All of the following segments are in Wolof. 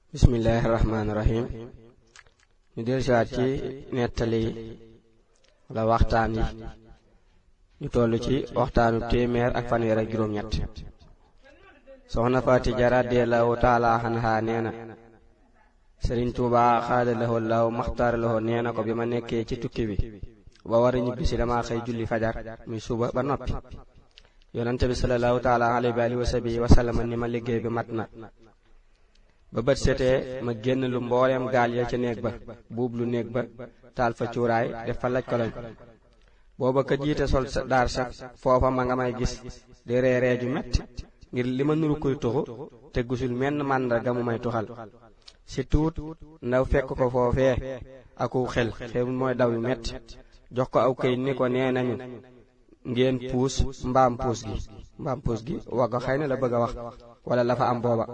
bismillahir rahmanir rahim ñu dellusiwaat ci nettali la waxtaan yi ñu tollu ci waxtaanu téeméer ak fanweer ak juróom-ñett soxna Faatija radiyallahu taala anha neena Sëriñ Tuubaa xaadalahoo law maxtaaralahoo neena ko bi ma nekkee ci tukki bi ba war a ñibbisi dama xëy julli fajar muy suba ba noppi yonante bi sallallahu taala alayhi wa sallam ni ma liggéey bi mat na ba bët setee ma génn lu mbooleem gaal ya ca néeg ba buub lu néeg ba taal fa cuuraay def fa laj koloñ booba ka jiite sol daar sax foofa ma nga may gis di reeree ju metti ngir li ma nuru koy tuxu te gisul menn màndarga mu may tuxal si tuut ndaw fekk ko foofee aku xel mooy daw yu metti jox ko aw këy ni ko nee nañu ngeen puus mbaam puus gi wagga xëy na la bëgg a wax wala la fa am booba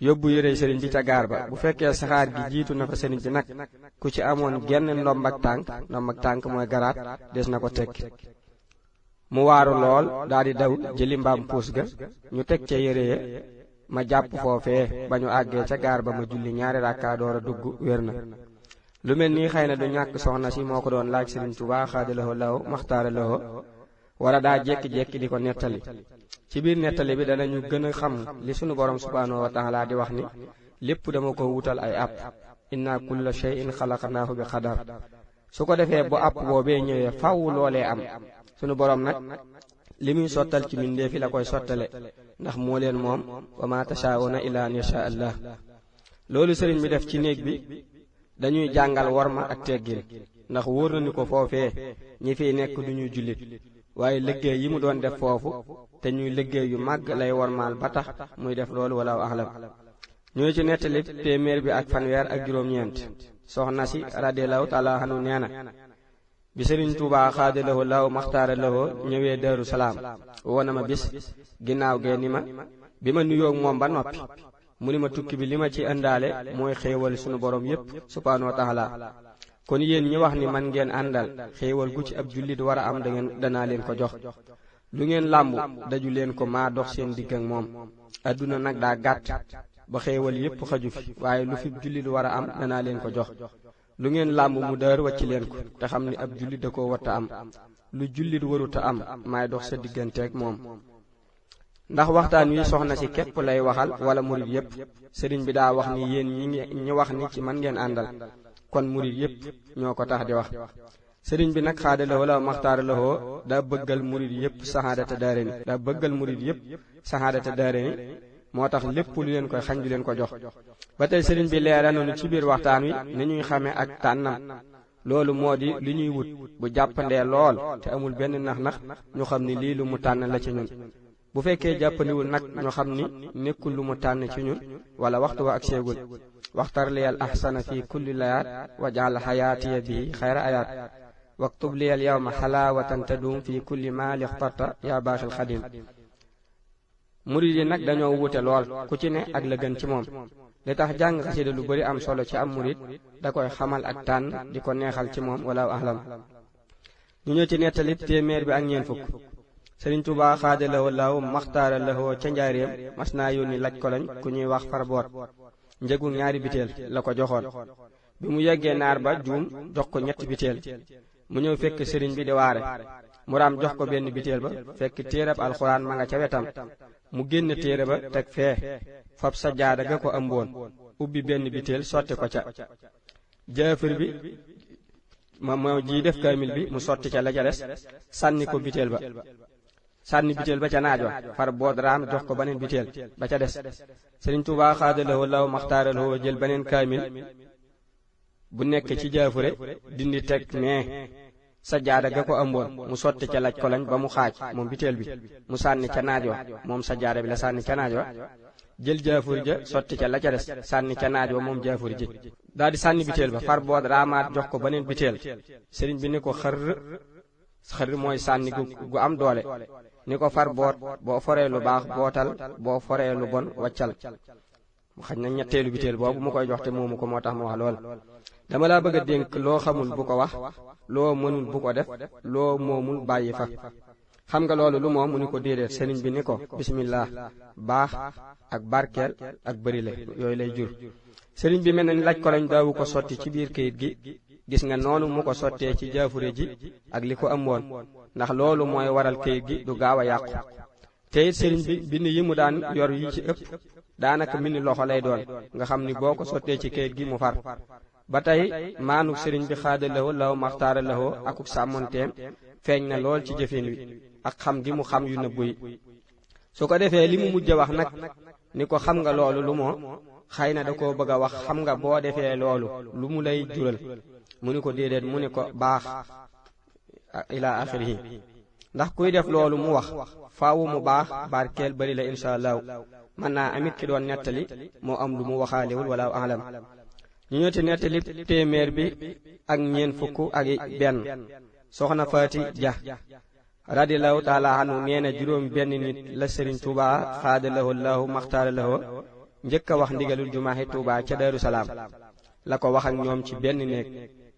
yóbbu yére sëriñ bi ca gaar ba bu fekkee saxaar gi jiitu na fa sëriñ bi nag ku ci amoon genn ndomb ak tànk mooy garaat des na ko tekki mu waaru lool daldi daw jëli mbaam puus ga ñu teg ca yére ya ma jàpp foofee ba ñu àggee ca gaar ba ma julli ñaari rakkaa door a dugg wér na lu mel nii xëy na du ñàkk soxna si moo ko doon laaj Sëriñ Tuubaa xaadalahoo law maxtaaralahoo wala daa jekki-jekki di ko nettali ci biir nettali bi danañu gën a xam li sunu borom subhaanahu wa taala di wax ni lépp dama ko wutal ay àpp inna kulla shay'in xalaqnaahu bi qadar su ko defee bu àpp boobee ñëwee faww loolee am sunu borom nag li muy sottal ci mbindeef yi la koy sottale ndax moo leen moom wa ma tashaa'una illa an yasha Allah loolu sëriñ bi def ci néeg bi dañuy jàngal worma ak teggin ndax wóor na ni ko foofee ñi fiy nekk duñuy jullit waaye liggéey yi mu doon def foofu te ñuy liggéey yu màgg lay wormaal ba tax muy def loolu walaaw axlam ñooy ci nettali téeméer bi ak fanweer ak juróom-ñeent soxna si radiyallahu taala anhu nee na bi Sëriñ Tuubaa xaadalahoo law maxtaaralahoo ñëwee Daaru Salaam woo na ma bis ginnaaw gee ni ma bi ma nuyoog moom ba noppi mu ni ma tukki bi li ma ci ëndaale mooy xéewal sunu borom yépp subhaanahu wa taala kon yéen ñi wax ni man ngeen àndal xéewal gu ci ab jullit war a am danaa leen ko jox lu ngeen làmbu daju leen ko maa dox seen digg ak moom adduna nag daa gàtt ba xéewal yépp xaju fi waaye lu fi jullit war a am danaa leen ko jox lu ngeen làmbu mu dër wacci leen ko te xam ni ab jullit da ko watta am lu jullit waruta am maay dox sa digganteeg moom ndax waxtaan wi soxna si képp lay waxal wala murid yépp sëriñ bi daa wax ni yéen ñi wax ni ci man ngeen àndal kon murid yépp ñoo ko tax di wax sëriñ bi nag xaadalahoo la maxtaaralahoo daa bëggal murid yépp saxaadata daareni moo tax lépp lu leen koy xañ du leen ko jox ba tey sëriñ bi leera noonu ci biir waxtaan wi ni ñuy xamee ak tànnam loolu moo di li ñuy wut bu jàppandee lool te amul benn nax ñu xam ni lii lu mu tànn la ci ñun bu fekkee jàppandiwul nag ñu xam ni nekkul lu mu tànn ci ñun wala waxtu wa ak seegul waxtar liyal ahsana fi kulli layaat waj'al hayaatiya bihi xayra ayaat waktub liyal yawma xalaawatan tadum fi kulli ma lixtarta yaa baaxil xadim murid yi nag dañoo wute lool ku ci ne ak la gën ci moom li tax jàng xasida lu bari am solo ci am murid da koy xamal ak tànn di ko neexal ci moom walaaw ahlam ñu ñëw ci nettali téeméer bi ak ñeent fukk Sëriñ Tuubaa xaadalahoo law maxtaaralahoo ca njaareem mas naa yónni laj koloñ ku ñuy wax farboot njëgu ñaari biteel la ko joxoon bi mu yeggee naar ba juum jox ko ñetti biteel mu ñëw fekk sëriñ bi di waare mu raam jox ko benn biteel ba fekk téereb alxuraan ma nga ca wetam mu génn téere ba teg fee fab sajaada ga ko ëmboon ubbi benn biteel sotti ko ca jaafir bi moo ji def kaamil bi mu sotti ca la ca des sànni biteel ba ca naaj wa far boot raam jox ko beneen biteel ba ca des Sëriñ Tuubaa xaadalahoo law maxtaaralahoo jël beneen kaamil bu nekk ci jaafure dindi teg nee sajaada ga ko ëmboon mu sotti ca laj koloñ ba mu xaaj moom biteel bi mu sànni ca naaj wa moom sajaada bi la sànni ca naaj wa jël jaafur ja sotti ca la ca des sànni ca naaj wa moom jaafur ji daal di sànni biteel ba far boot raamaat jox ko beneen biteel sëriñ bi ni ko xër mooy sànni gu am doole ni ko far boot boo foree lu baax bootal boo foree lu bon waccal xañ na ñetteelu biteel boobu mu koy jox te moomu ko moo tax mu wax lool dama laa bëgg a dénk loo xamul bu ko wax loo mënul bu ko def loo moomul bàyyi fa xam nga loolu lu moom mu ni ko déedéet. sëriñ bi ni ko bismillah, baax ak barkeel ak bërile yooyu lay jur. sëriñ bi mel na ni laaj ko lañ daawu ko sotti ci biir kayit gi, gis nga noonu mu ko sottee ci jaafure ji ak li ko am woon, ndax loolu mooy waral kayit gi du gaaw a yàqu. te it sëriñ bi bind yi mu daan yor yi ci ëpp daanaka mbind loxo lay doon, nga xam ni boo ko sottee ci kayit gi mu far. ba tey maanuk sëriñ bi xaadalawoo law maxtaara lawoo akuk sàmmonteem feeñ na lool ci jëfin wi ak xam gi mu xam yu nëbbu yi. su ko defee li mu mujj wax nag ni ko xam nga loolu lu moo, xëy na da koo bëgg a wax xam nga boo defee loolu lu mu lay jural. mu ni ko déedéet, mu ni ko baax ila axirihi, ndax kuy def loolu mu wax faawu mu baax barkeel bari la insha allahu. mën naa amit ki doon nettali moo am lu mu waxaalewul wala alam. ñu ñëw ci nettali téeméer bi ak ñeent fukk ak benn. soxna Faati Ja radiyallahu taala anhu nee na juróom benn nit la Sëriñ Tuubaa xaadalahoo lahu maxtaara lahoo njëkk a wax ndigalul jumaaxi Tuubaa ca Daaru Salaam. la ko wax ak ñoom ci benn néeg,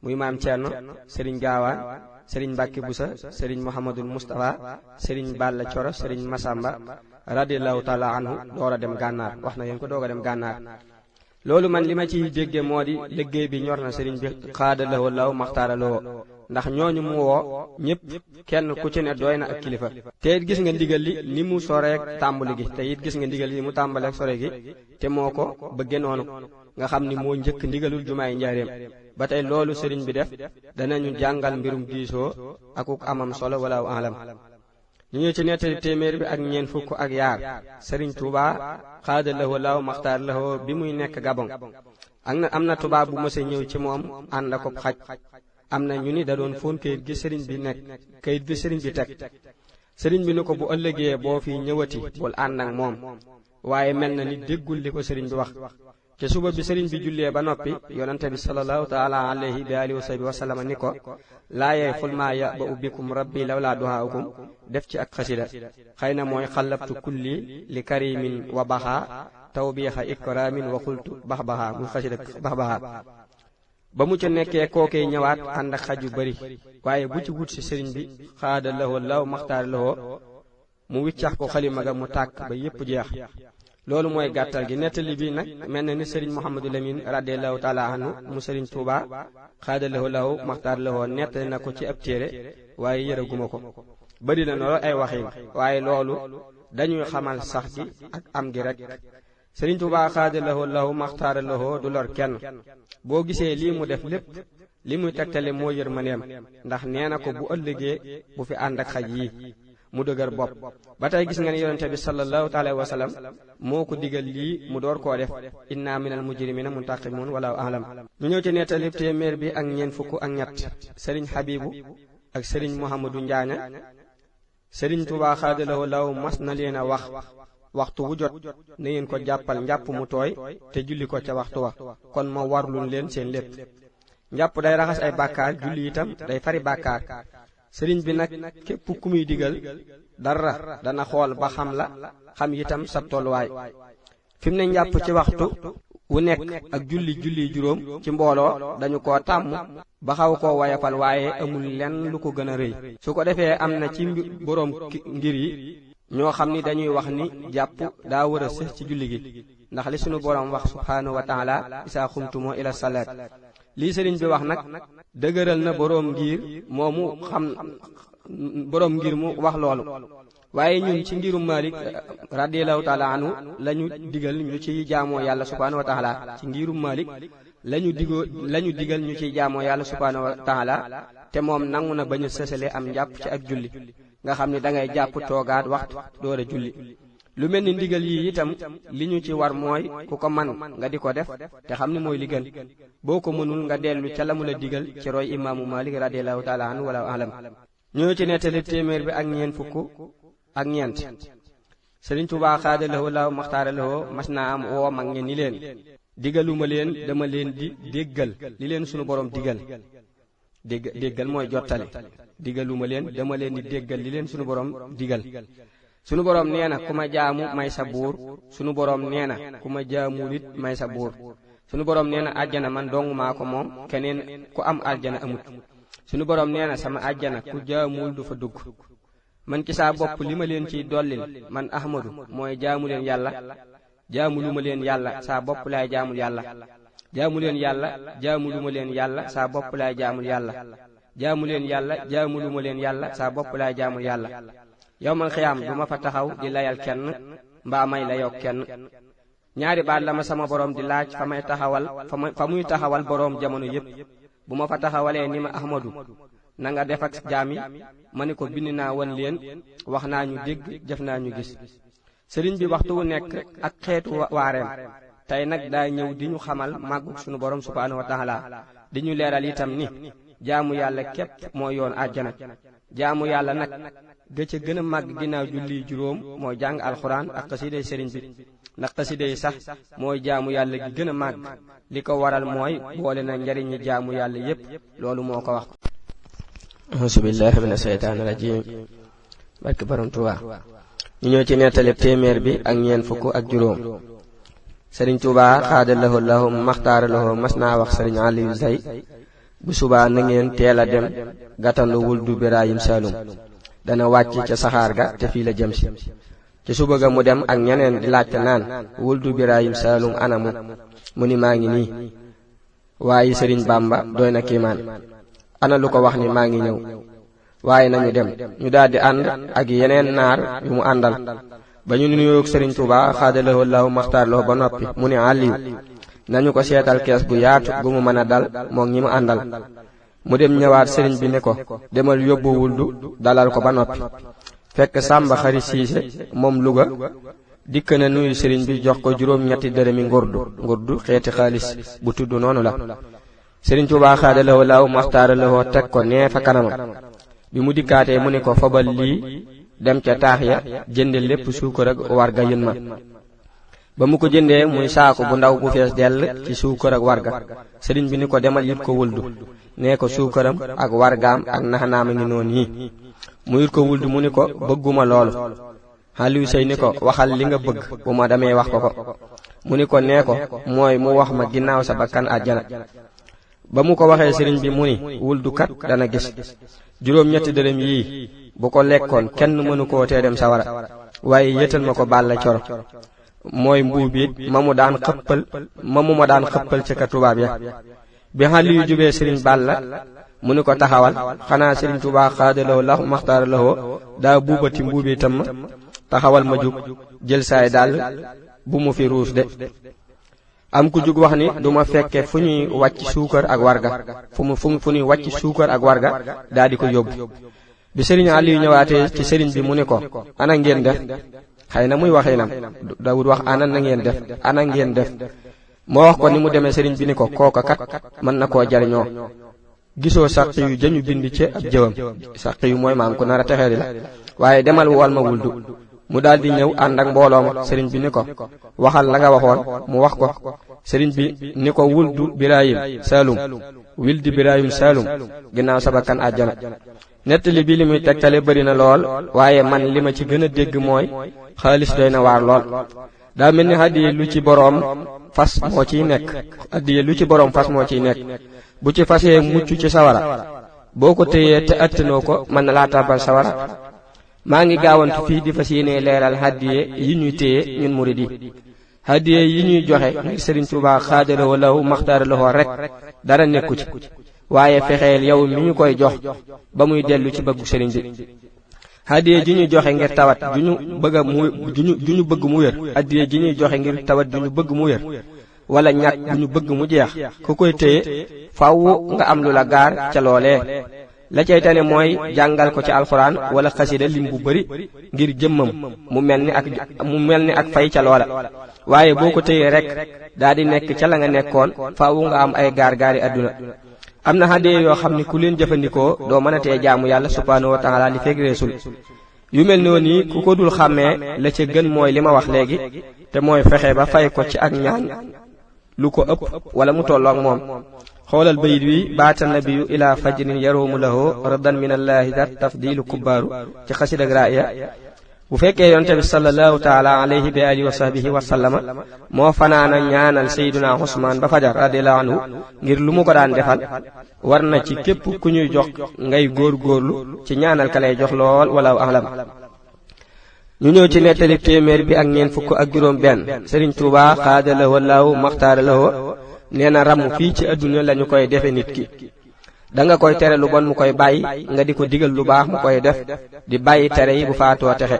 muy maam Cerno, Sëriñ Gaawaan, Sëriñ Mbàkke Busa, Sëriñ Muhammadul Mustafa, Sëriñ Balla Coro, Sëriñ Masamba radiyallahu taala anhu door a dem gànnaar. wax na yéen ko doog a dem gànnaar. loolu man li ma ciy dégge moo di liggéey bi ñor na sëriñ bi xaadalahoo law maxtaara lahoo, ndax ñooñu mu woo ñëpp kenn ku ci ne doy na ak kilifa. te it gis nga ndigal li ni mu soreek tàmbali gi, te it gis nga ndigal li mu tàmbaleek sore gi, te moo ko bëgge noonu, nga xam ni moo njëkk ndigalul jumaay njaareem. ba tey loolu sëriñ bi def danañu jàngal mbirum diisoo akuk amam solo wala alam. ñu ñëw ci nettali téeméer bi ak ñeent fukk ak yaar. sëriñ Tuubaa xaadalahoo law maxtaar lahoo bi muy nekk Gabon am na tubaab bu mësa ñëw ci moom ànd ak xaj. am na ñu ni da doon fóon kayit gi sëriñ bi nekk kayit bi sëriñ bi teg. sëriñ bi ni ko bu ëllëgee boo fi ñëwati bul ànd ak moom, waaye mel na ni déggul li ko sëriñ bi wax. te suba bi sëriñ bi jullee ba noppi yonante bi sallallahu taala alayhi bi alihi wa sahbihi wa sallam ni ko laayee xul maa ya ba ubbikum rabbi lawlaa duhaaukum def ci ak xasida. xëy na mooy xallabtu kulli li karimin wa baxaa tawbiixa ikramin wa xultu bax baxaa, muy xasida bax baxaa. ba mu ca nekkee kookee ñëwaat ànd ak xaj yu bari, waaye bu ci wut si sëriñ bi xaadalahoo law maxtaar lahoo mu wiccax ko xalima ga mu tàkk ba yépp jeex. loolu mooy gàttal gi. nettali bi nag mel na ni sëriñ Mouhamadou Lamine radiyallahu taala anhu mu sëriñ Tuubaa xaadalahoo law maxtaar lahoo nettali na ko ci ab téere, waaye yëraguma ko. bari na loolu ay waxin, waaye loolu dañuy xamal sax gi ak am gi rek. sëriñ Tuubaa xaadalahoo law maxtaar lahoo du lor kenn. boo gisee lii mu def lépp li muy tegtale moo yërmandeem, ndax nee na ko bu ëllëgee bu fi ànd ak xaj yi mu dëgër bopp. ba tey gis nga ne yonente bi sallallahu alayhi wa sallam moo ko digal lii mu door koo def. inna minal mujrimina muntaqimun wala alam. ñu ñëw ci nettali téeméer bi ak ñeent fukk ak ñett. sëriñ Habibu ak sëriñ Muhammadu Njaaña. sëriñ Tuubaa xaadalahoo law mas na leen a wax waxtu wu jot na ngeen ko jàppal njàpp mu tooy te julli ko ca waxtu wa, kon ma warlul leen seen lépp. njàpp day raxas ay bàkkaar, julli itam day fari bàkkaar. sëriñ bi nag képp ku muy digal dara dana xool ba xam itam sab tolluwaay. fi mu ne njàpp ci waxtu wu nekk ak julli juróom ci mbooloo dañu koo tàmm ba xaw koo wayafal, waaye amul lenn lu ko gën a rëy. su ko defee am na ci boroom ngir yi ñoo xam ni dañuy wax ni jàpp daa war a sës ci julli gi, ndax li sunu boroom wax subhaanahu wa taala isaa xumtumoo ila salaat. lii sëriñ bi wax nag dëgëral na boroom ngir mu wax loolu. waaye ñun ci ngirum Maalik radiyallahu taala anhu lañu digal ñu ciy jaamoo yàlla subhaanahu wa taala. ci ngirum Maalik lañu digal ñu ciy jaamoo yàlla subhaanahu wa taala, te moom nangu na bañ a sësale am njàpp ci ak julli, nga xam ni dangay jàpp toogaat waxtu door a julli. lu mel ni ndigal yi itam li ñu ci war mooy ku ko man nga di ko def te xam ni mooy li gën. boo ko mënul nga dellu ca la mu la digal ci roy imaamu Maalik radiyallahu taala anhu wala alam. ñoo ci nettali téeméer bi ak ñeent fukk ak ñeent. sëriñ Tuubaa xaadalahoo law maxtaara lahoo mas naa am woo mag ñe ni leen digaluma leen, dama leen di déggal li leen sunu borom digal. déggal mooy jottali. digaluma leen, dama leen di déggal li leen sunu borom digal. sunu borom nee na ku ma jaamu may sa buur, sunu borom nee na ku ma jaamul it may sa buur. sunu borom nee na àjjana man dong maa ko moom, keneen ku am àjjana amut. sunu borom nee na sama àjjana ku jaamul du fa dugg. man ci saa bopp li ma leen ciy dollil man ahmadu mooy jaamu leen yàlla jaamu lu ma leen yàlla saa bopp laay jaamul yàlla jaamu leen yàlla jaamu lu ma leen yàlla saa bopp laay jaamul yàlla jaamu leen yàlla jaamu lu ma leen yàlla saa bopp laay jaamul yàlla yawmal xiyaam du ma fa taxaw di layal kenn mbaa may layoo kenn ñaari baat la ma sama borom di laaj fa muy taxawal borom jamono yépp bu ma fa taxawalee ni ma ahmadu na nga def ak jaam yi ma ni ko bind naa wan leen wax naa ñu dégg jëf naa ñu gis sëriñ bi waxtu wu nekk ak xeetu waareem tey nag daa ñëw di ñu xamal màggu sunu borom subhaanahu wa taala di ñu leeral itam ni jaamu yàlla képp mooy yoon àjjana jaamu yàlla nag ga ca gën a màgg ginnaaw julli juróom mooy jàng alxuraan ak xasiday sëriñ bi ndax xasida yi sax mooy jaamu yàlla gi gën a màgg li ko waral mooy boole na njariñi jaamu yàlla yépp loolu moo ko wax. auzubillahi mina shaytaani rajiim barke borom Tuubaa ñu ñëw ci nettali téeméer bi ak ñeent fukk ak juróom. sëriñ Tuubaa xaadalahoo lahu maxtaaralahoo mas naa wax sëriñ Aliou Zey bu subaa na ngeen teel a dem gàttandu wuldu Birahim Saloum dana wàcc ca saxaar ga te fii la jëm si. ci suba ga mu dem ak ñeneen di laajte naan wuldu Birahim Saloum anamu mu ni maa ngi nii waaye sëriñ Bamba doy na kiimaan ana lu ko wax ni maa ngi ñëw waaye nañu dem ñu daldi ànd ak yeneen naar yu mu àndal ba ñu nuyoog sëriñ Tuubaa xaadalahoo lahu maxtaarloo ba noppi mu ni Aliou nañu ko seetal kees gu yaatu gu mu mën a dal moog ñi mu àndal mu dem ñëwaat sëriñ bi ni ko demal yóbbu wuldu dalal ko ba noppi fekk Sàmba Xari Siise moom Luga dikk na nuyu sëriñ bi jox ko juróom-ñetti dërëmi ngurdu xeeti xaalis bu tudd noonu la sëriñ Tuubaa xaadalahoo lahu maxtaaraloo teg ko nee fa kanamam bi mu dikkaatee mu ni ko fabal lii dem ca taax ya jënde lépp suukar ak warga yën ma ba mu ko jëndee muy saaku bu ndaw bu fees dell ci suukar ak warga sëriñ bi ni ko demal yit ko wuldu nee ko suukaram ak wargaam ak naxanaama ngi noonu yi mu yit ko wuldu mu ni ko bëgguma loolu Aliou Sey ni ko waxal li nga bëgg bu ma demee wax ko mu ni ko nee ko mooy mu wax ma ginnaaw sa bakkan àjjana ba mu ko waxee sëriñ bi mu ni wuldu kat dana gis juróom-ñetti dërëm yii bu ko lekkoon kenn mënu koo tee dem sawara waaye yëtal ma ko bàlla coro mooy mbuubiit ma mu ma daan xëppal ca ka tubaab ya bi Aliou jubee sëriñ Balla mu ni ko taxawal xanaa sëriñ Tuubaa xaadalahoo lahu maxtaaraloo daa buubati mbuubiitam ma taxawal ma jug jël saay dàll bu mu fi ruus de am ku jug wax ni duma fekke fu ñuy wàcc suukar ak warga fu ñuy wàcc suukar ak warga daa di ko yóbbu bi sëriñ Aliou ñëwaatee ci sëriñ bi mu ni ko ana ngeen def xëy na muy waxee nam Dawud wax ana ngeen def moo wax ko ni mu demee sëriñ bi ni ko kooka kat mën na koo jariñoo gisoo sàq yu jëñu bind ci ab jëwam sàq yu mooy maam ku nar a texeeri la waaye demal wol ma wuldu mu daldi ñëw ànd ak mbooloo ma sëriñ bi ni ko waxal la nga waxoon mu wax ko sëriñ bi ni ko wuldu Birahim Saloum wildi Birahim Saloum ginnaaw sa bakkan àjjana nettali bi li muy tegtale bari na lool waaye man li ma ci gën a dégg mooy xaalis doy na waar lool daa mel ni hadiye lu ci boroom fas moo ciy nekk bu ci fasee mucc ci sawara boo ko téyee te attanoo ko mën na laa tàbbal sawara maa ngi gaawantu fii di fas yéene leeral hadiye yi ñuy téye ñun murid yi hadiye yi ñuy joxe ngir Sëriñ Tuubaa xaadalahoo lahu maxtaaraloo rek dara nekku ci waaye fexeel yow mi ñu koy jox ba muy dellu ci bëggu sëriñ bi hadiye ji ñuy joxe ngir tawat ju ñu bëgg mu wér hadiye ji ñuy joxe ngir tawat ju ñu bëgg mu wér wala ñàkk bu ñu bëgg mu jeex ku koy téye faaw nga am lu la gaar ca loolee la cay tane mooy jàngal ko ci alxuraan wala xasida lim bu bari ngir jëmmam mu mel ni ak fay ca loola waaye boo ko téyee rek daa di nekk ca la nga nekkoon faaw nga am ay gaar-gaari àdduna am na hadiya yoo xam ni ku leen jëfandikoo doo mën a tee jaamu yàlla subhaanahu wa taala li fekk reesul yu mel noonu yi ku ko dul xàmmee la ca gën mooy li ma wax léegi te mooy fexe ba fay ko ci ak ñaan lu ko ëpp wala mu tolloog moom xoolal bayit wi baata nabiyu ila fajrin yaroomu lahu radan min allahi dat tafdilu kubbaaru ci xasida ak raaya bu fekkee yonte bi sallallahu taala alayhi bi alihi wa sahbihi wa sallama moo fanaana ñaanal sayyiduna Usmaan ba fajar radiyallahu anhu ngir lu mu ko daan defal war na ci képp ku ñuy jox ngay góorgóorlu ci ñaanal ka lay jox lool wala ahlam. ñu ñëw ci nettali téeméer bi ak ñeent fukk ak juróom benn Sëriñ Tuubaa xaada lahu Allahu maxtaara lahu nee na ramm fii ci adduna lañu koy defe nit ki da nga koy tere lu bon mu koy bàyyi nga di ko digal lu baax mu koy def di bàyyi tere yi bu faatoo texe.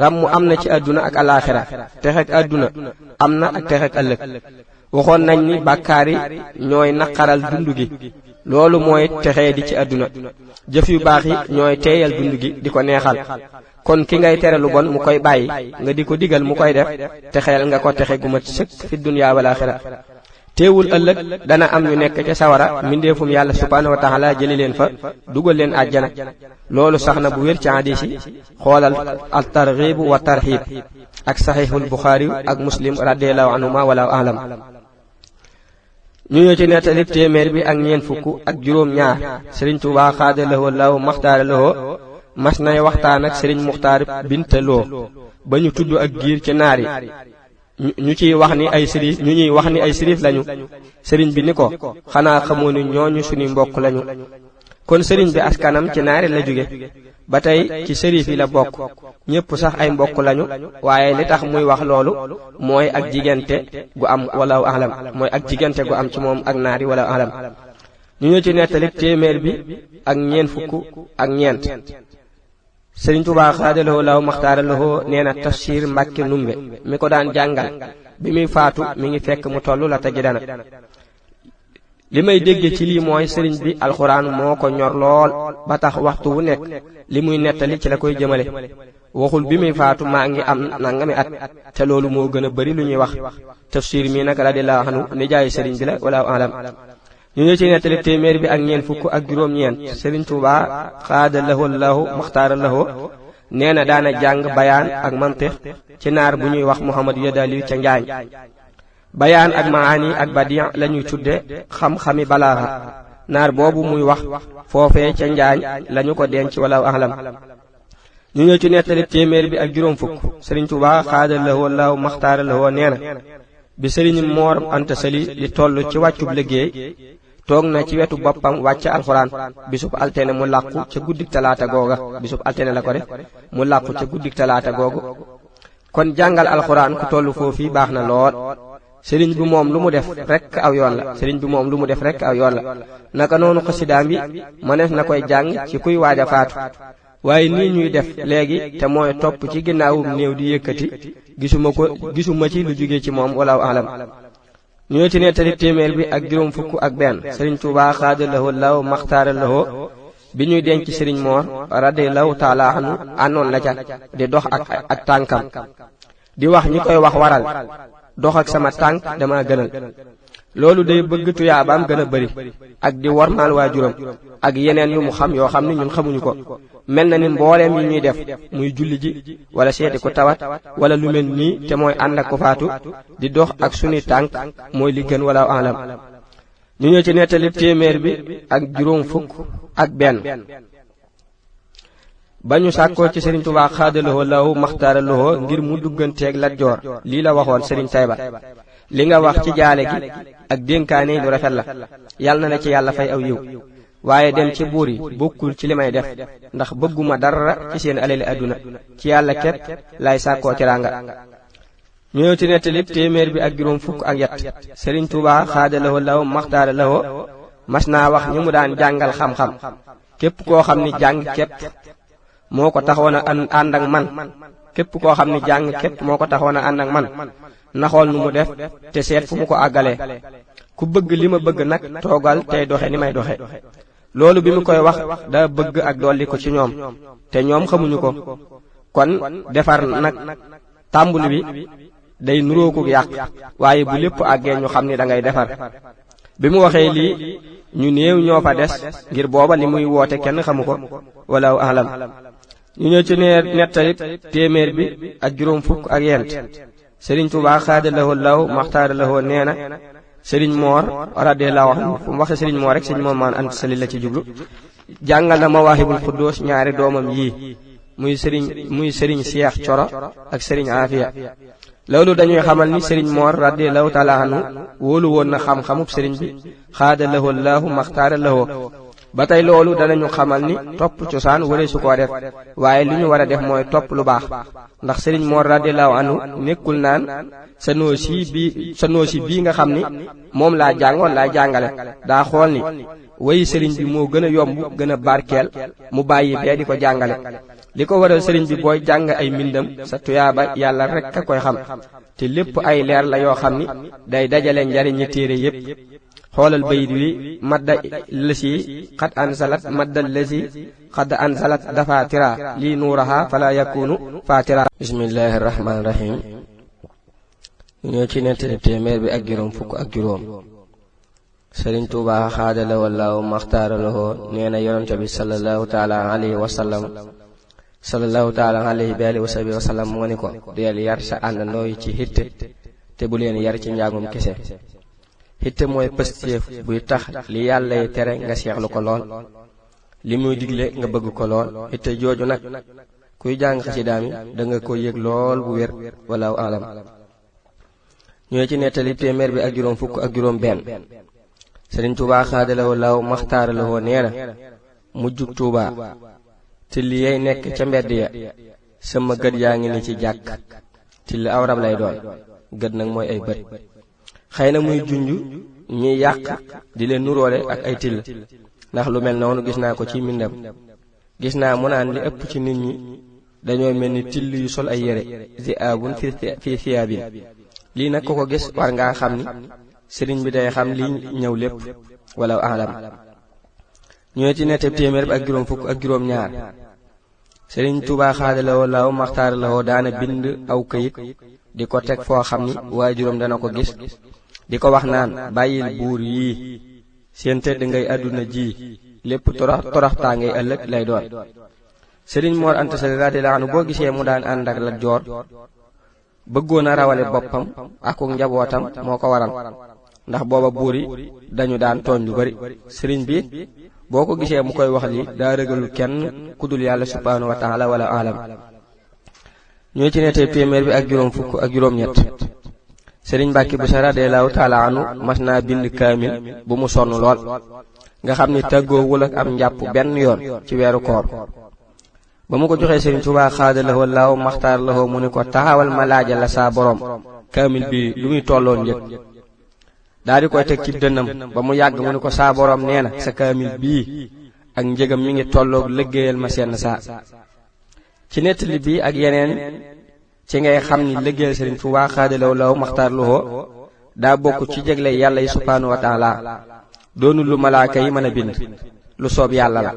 ram mu am na ci adduna ak alaxira texek adduna am na ak texek ëllëg. waxoon nañ ni bàkkaar yi ñooy naqaral dund gi loolu mooy texee di ci adduna jëf yu baax yi ñooy teeyal dund gi di ko neexal kon ki ngay tere lu bon mu koy bàyyi nga di ko digal mu koy def texeel nga ko texe gu mat sëkk fi dunya wal axira. teewul ëllëg dana am ñu nekk ca sawara mbindeefum yàlla subhaanahu wa taala jëli leen fa dugal leen àjjana loolu sax na bu wér ci hadiis yi xoolal al targhib wa tarhib ak saxiixul buxaari ak muslim radiyallahu anhuma wala ahlam. ñu ñëw ci nettali téeméer bi ak ñeent fukk ak juróom ñaar Sëriñ Tuubaa xaada lahu Allahu maxtaara lahu mas nay waxtaan ak Sëriñ Muxtaar Binta Lo ba ñu tudd ak giir ci naar yi ñu ñuy wax ni ay sërif lañu sëriñ bi ni ko xanaa xamoo ni ñooñu suñu mbokk lañu. kon sëriñ bi askanam ci naari la jóge ba tey ci sërif yi la bokk ñépp sax ay mbokk lañu waaye li tax muy wax loolu mooy ak jigante gu am wala ahlam mooy ak jigante gu am ci moom ak naari wala ahlam. ñu ñëw ci nettali téeméer bi ak ñeent fukk ak ñeent Sëriñ Tuubaa xaadalahoo law maxtaaralahoo nee na Tafsir Mbàkke Numbe mi ko daan jàngal bi muy faatu mi ngi fekk mu tollu la te dana li may dégge ci lii mooy sëriñ bi alxuraan moo ko ñor lool ba tax waxtu wu nekk li muy nettali ci la koy jëmale waxul bi muy faatu maa ngi am nangami at te loolu moo gën a bari lu ñuy wax. Tafsir mi nag radiyallahu anhu nijaayu sëriñ bi la wala alam. ñu ñëw ci nettali téeméer bi ak ñeent fukk ak juróom ñeent Sëriñ Tuubaa xaada lahu Allahu maxtaara lahu nee na daana jàng bayaan ak mantiq ci naar bu ñuy wax Muhammad Yadali ca Njaañ. bayaan ak maani ak badiyan la ñuy tudde xam-xami balaaxa naar boobu muy wax foofee ca Njaañ lañu ko denc wala ahlam. ñu ñëw ci nettali téeméer bi ak juróom fukk Sëriñ Tuubaa xaada lahu Allahu maxtaara lahu nee na bi Sëriñ Moor Anta Sali di toll ci wàccub liggéey toog na ci wetu boppam wàcc alxuraan bisub altene mu làqu ca guddik talaata googa bisub altene la ko def mu làqu ca guddik talaata googu. kon jàngal alxuraan ku tollu foofu baax na lool. sëriñ bi moom lu mu def rekk aw yoon la naka noonu xasidaam bi mënees na koy jàng ci kuy waaj a faatu waaye nii ñuy def léegi te mooy topp ci ginnaawum néew di yëkkati gisuma ci lu jóge ci moom wala alam. ñu ñëw ci nettali téeméer bi ak juróom fukk ak benn Sëriñ Tuubaa xaada lahu Allahu maxtaara lahu bi ñuy denc Sëriñ Moor radiyallahu taala anhu àndoon la ca di dox ak tànkam di wax ñi koy wax waral dox ak sama tànk dama gënal. loolu day bëgg tuyaabaam gën a bari ak di wormaal waajuram ak yeneen yu mu xam yoo xam ni ñun xamuñu ko. mel na ni mbooleem yi ñuy def muy julli ji wala seeti ko tawat wala lu mel nii te mooy ànd ak ko faatu di dox ak sunuy tànk mooy li gën wala alam. ñu ñëw ci nettali téeméer bi ak juróom fukk ak benn ba ñu sàkkoo ci Sëriñ Tuubaa xaadalahoo law maxtaaralahoo ngir mu dugganteeg Lat Joor lii la waxoon Sëriñ Tayba li nga wax ci jaale gi ak dénkaane lu rafet la yàlla na la ci yàlla fay aw yiw waaye dem ci buur yi bokkul ci li may def ndax bëgguma dara ci seen alali àdduna ci yàlla képp lay sàkkoo teraanga. ñëw ci nettali téeméer bi ak juróom fukk ak yett Sëriñ Tuubaa xaadalahoo law maxtaaralahoo mas naa wax ñi mu daan jàngal xam-xam képp koo xam ni jàng képp moo ko taxoon a ànd ak man képp koo xam ni jàng képp moo ko taxoon a ànd ak man na xool nu mu def te seet fu mu ko àggalee. ku bëgg li ma bëgg nag toogal tey doxe ni may doxe. loolu bi mu koy wax daa bëgg ak dolli ko ci ñoom te ñoom xamuñu ko kon defar nag tàmbuli bi day nuróoku yàq waaye bu lépp àggee ñu xam ni da ngay defar. bi mu waxee lii ñu néew ñoo fa des ngir booba li muy woote kenn xamu ko wala ahlam. ñu ñëw ci nettali téeméer bi ak juróom fukk ak yent Sëriñ Tuubaa xaadalahoo law maxtaaralahoo nee na Sëriñ Moor radiyallahu anhu fu mu waxe Sëriñ Moor rek Sëriñ Moor Anta Sali la ci jublu jàngal na Mawaahibul Xuddoos ñaari doomam yii muy sëriñ Seex Coro ak sëriñ Afiya. loolu dañuy xamal ni sëriñ Moor radiyallahu taala anhu wóolu woon na xam-xamub sëriñ bi xaada lahu Allahu maxtaara lahu. ba tey loolu danañu xamal ni topp cosaan wala su ko def waaye li ñu war a def mooy topp lu baax ndax sëriñ Moor radiyallahu anhu nekkul naan sa noosi bii nga xam ni moom laa jàngoon laa jàngale. daa xool ni wayi sëriñ bi moo gën a yomb gën a barkeel mu bàyyi bee di ko jàngale. li ko waral sëriñ bi booy jàng ay mbindam sa tuyaaba yàlla rek a koy xam te lépp ay leer la yoo xam ni day dajale njariñi téere yépp. xoolal bayit wi madda lësi xad ansalat madda lësi xad ansalat dafatira lii nuuraha fala yakunu fatira. bismillahi rahmaani rahim. ñoo ci nettali téeméer bi ak juróom fukk ak juróom. sëriñ Tuubaa xaada la wallaahu maxtaara lahu nee na yonente bi sallallahu taala alayhi wa sallam moo ni ko deel yar sa àndandoo yi ci hitte te bu leen yar ci njàngum kese. hitte mooy pëstéef buy tax li yàlla yi tere nga seexlu ko lool li muy digle nga bëgg ko lool. hitte jooju nag kuy jàng xasidaam yi da nga ko yëg lool bu wér walaahu alam. ñooy ci nettali téeméer bi ak juróom fukk ak juróom benn. sëriñ Tuubaa xaadalawo law maxtaaralawoo nee na mujjug Tuubaa till yay nekk ca mbedd ya sama gët yaa ngi ni ci jàkk. till aw rab lay doon, gët nag mooy ay bët. xëy na muy junj ñiy yàq di leen nuroole ak ay till, ndax lu mel noonu gis naa ko ci mbindam. gis naa mu naan li ëpp ci nit ñi dañoo mel ni till yu sol ay yére zi'aabun fi siyaabin. lii nag ku ko gis war ngaa xam ni sëriñ bi day xam li ñëw lépp wala alam. ñooy ci netteb téeméer bi ak juróom fukk ak juróom ñaar. sëriñ Tuubaa xaadalawoo law maxtaaralawoo daana bind aw këyit di ko teg foo xam ni waajuram dana ko gis, di ko wax naan bàyyil buur yii seen tëdd ngay àdduna ji lépp toroxtaa ngay ëllëg lay doon. sëriñ Moor Anta Sali radiyallaahu anhu boo gisee mu daan ànd ak Lat Joor bëggoon a rawale boppam ak njabootam moo ko waral, ndax booba buur yi dañu daan tooñ lu bari. sëriñ bi boo ko gisee mu koy wax li daa rëgalul kenn ku dul yàlla subhaanahu wa taala wala alam. ñoo ci nettee téeméer bi ak juróom fukk ak juróom ñett. sëriñ Mbàkke Buso radiyallaahu taala anhu mas naa bind kaamil bu mu sonn lool nga xam ni tàggoowul ak am njàpp benn yoon ci weeru koor. ba mu ko joxee sëriñ Tuubaa xaadalawoo laaw maxtaar lawoo mu ni ko taxawal ma laajal la saa borom kaamil bi lu muy tolloon njëg. daa di koy teg ci dënnam ba mu yàgg mu ni ko saa borom nee na sa kaamil bii ak njëgam mi ngi tolloog liggéeyal ma seen saa. ci nettali bi ak yeneen ci ngay xam ni liggéeyal sëriñ Tuubaa xaadalawoo laaw maxtaar lawoo daa bokk ci jégle yàlla yi subhaanahu wa taala, doonul lu malaaka yi mën a bind, lu soob yàlla la.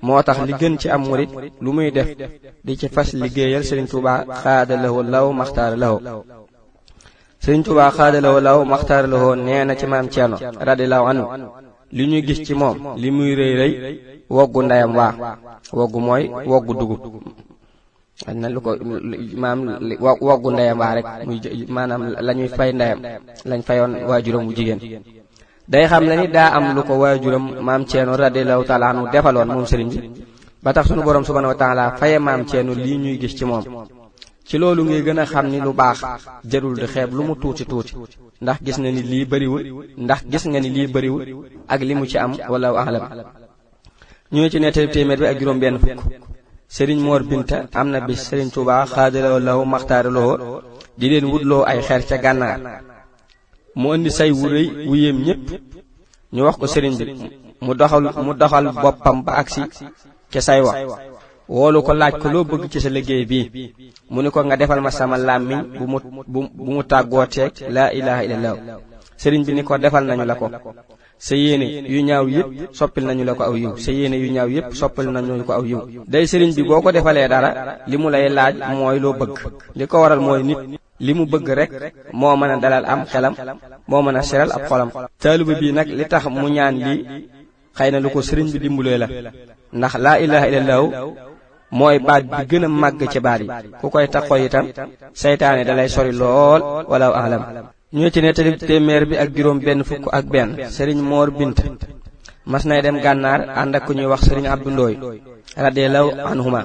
moo tax li gën ci am murit lu muy def di ci fas liggéeyal sëriñ Tuubaa xaadalawoo law maxtaar lawoo. sëriñ Tuubaa xaadalawoo law maxtaar lawoo nee na ci maam Ceerno radiyallaahu anhu li ñuy gis ci moom li muy rëy rëy woggu ndeyam waa. woggu mooy woggu dugub na lu ko maam woggu ndeyam waa rek muy maanaam la ñuy fay ndeyam lañ fayoon waajuram bu jigéen. day xam ne ni daa am lu ko waajuram maam Ceerno radiyallaahu taala anhu defaloon moom sëriñ bi ba tax sunu borom subhaanahu wa taala faye maam Ceerno lii ñuy gis ci moom. ci loolu ngay gën a xam ni lu baax jarul di xeeb lu mu tuuti tuuti, ndax gis nga ni lii bëriwul ak li mu ci am wallaahu a'lam. ñoo ci nettali téeméer bi ak juróom benn fukk. sëriñ Moor Binta am na bis sëriñ Tuubaa xaadalawoo law maxtaaralawoo di leen wutloo ay xeer ca gànnaar. mu indi say wu rëy wu yéem ñépp ñu wax ko sëriñ bi mu doxal boppam ba agsi ca say wa woolu ko laaj ko loo bëgg ci sa liggéey bii. mu ni ko nga defal ma sama làmmiñ bu mu tàggooteeg laa ilaha illallah. sëriñ bi ni ko defal nañu la ko. sa yéene yu ñaaw yépp soppil nañu la ko aw yiw. sa yéene yu ñaaw yépp soppil nañu ko aw yiw. day sëriñ bi boo ko defalee dara li mu lay laaj mooy loo bëgg. li ko waral mooy nit li mu bëgg rek moo mën a dalal am xelam, moo mën a seral ab xolam. taaliba bii nag li tax mu ñaan lii xëy na lu ko sëriñ bi dimbulee la, ndax laa ilaha illallah mooy baat bi gën a màgg ci baat yi. ku koy taxoo itam seytaane dalay sori lool wala alam. ñoo ci nettali téeméer bi ak juróom benn fukk ak benn. sëriñ Moor Bint mas nay dem gànnaar ànd ak ku ñuy wax sëriñ Abdu Ndooy radiyallaahu anhuma.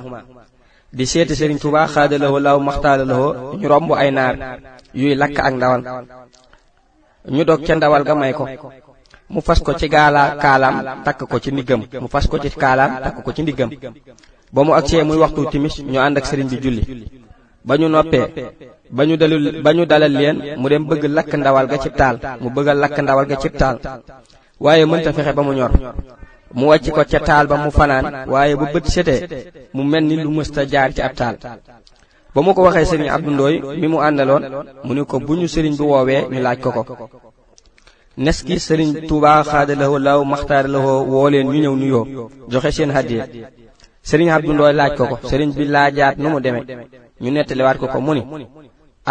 di seeti Sëriñ Tuubaa xaadalawoo law maxtaaralawoo ñu romb ay naar yuy lakk ak ndawal ñu dog ca ndawal ga may ko mu fas ko ci kaalaam takk ko ci ndiggam ba mu agsee muy waxtu timis ñu ànd ak sëriñ bi julli ba ñu noppee ba ñu dalal leen mu dem bëgg lakk ndawal ga cib taal waaye mënta fexe ba mu ñor mu wàcc ko ca taal ba mu fanaan waaye bu bët setee mu mel ni lu mësta jaar ci ab taal ba mu ko waxee sëriñ Abdou Ndoye mi mu àndaloon mu ni ko bu ñu sëriñ bi woowee ñu laaj ko nes ki sëriñ Tuubaa xaadalawoo law maxtaaralawoo woo leen ñu ñëw nuyoo joxe seen hadiya sëriñ Abdou Ndoye laaj ko sëriñ bi laajaat nu mu demee ñu nettaliwaat ko mu ni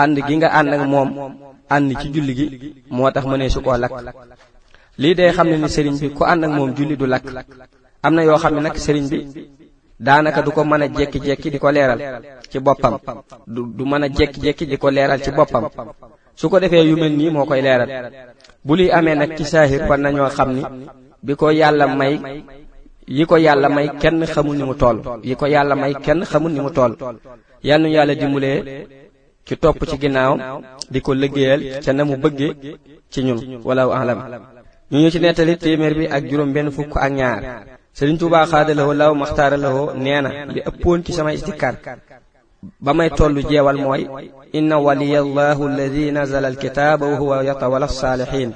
ànd gi nga ànd ak moom ànd ci julli gi moo tax mënee su koo lakk lii day xam ne ni sëriñ bi ku ànd ak moom julli du lakk am na yoo xam ne nag sëriñ bi daanaka du ko mën a jekki-jekki di ko leeral ci boppam du mën a jekki-jekki di ko leeral ci boppam su ko defee yu mel nii moo koy leeral bu liy amee nag ci saahir war nañoo xam ni yi ko yàlla may kenn xamul ni mu toll yal nañu yàlla dimbalee ci topp ci ginnaaw di ko liggéeyal ca na mu bëggee ci ñun walaahu a'lam ñu ci nettali téeméer bi ak juróom benn fukk ak ñaar Sëriñ Tuubaa xaadalawoo law maxtaaralawoo nee na li ëppoon ci sama istikaar ba may tollu jeewal mooy inna waliyallahu alladi nazala alkitaaba wa huwa yatawalla saalihiin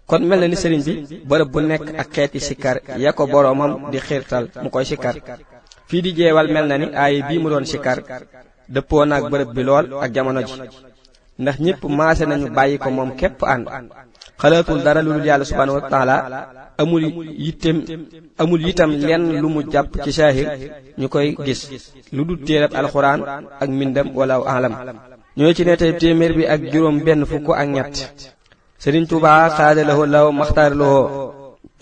kon mel na ni sëriñ bi bërëb bu nekk ak xeeti sikkar ya ko boroomam di xiirtal mu koy sikkar fii di jeewal mel na ni aaya bii mu doon sikkar dëppoo naag bërëb bi lool ak jamono ji ndax ñépp maase nañu bàyyi ko moom képp ànd xalaatul dara lu dul yàlla subhaanahu wa taala amul itam lenn lu mu jàpp ci saahir ñu koy gis lu dul téereb alxuraan ak mbindam walaahu a'lam ñooy ci nettali téeméer bi ak juróom benn fukk ak ñett Sëriñ Tuubaa xaadalawoo law maxtaaralawoo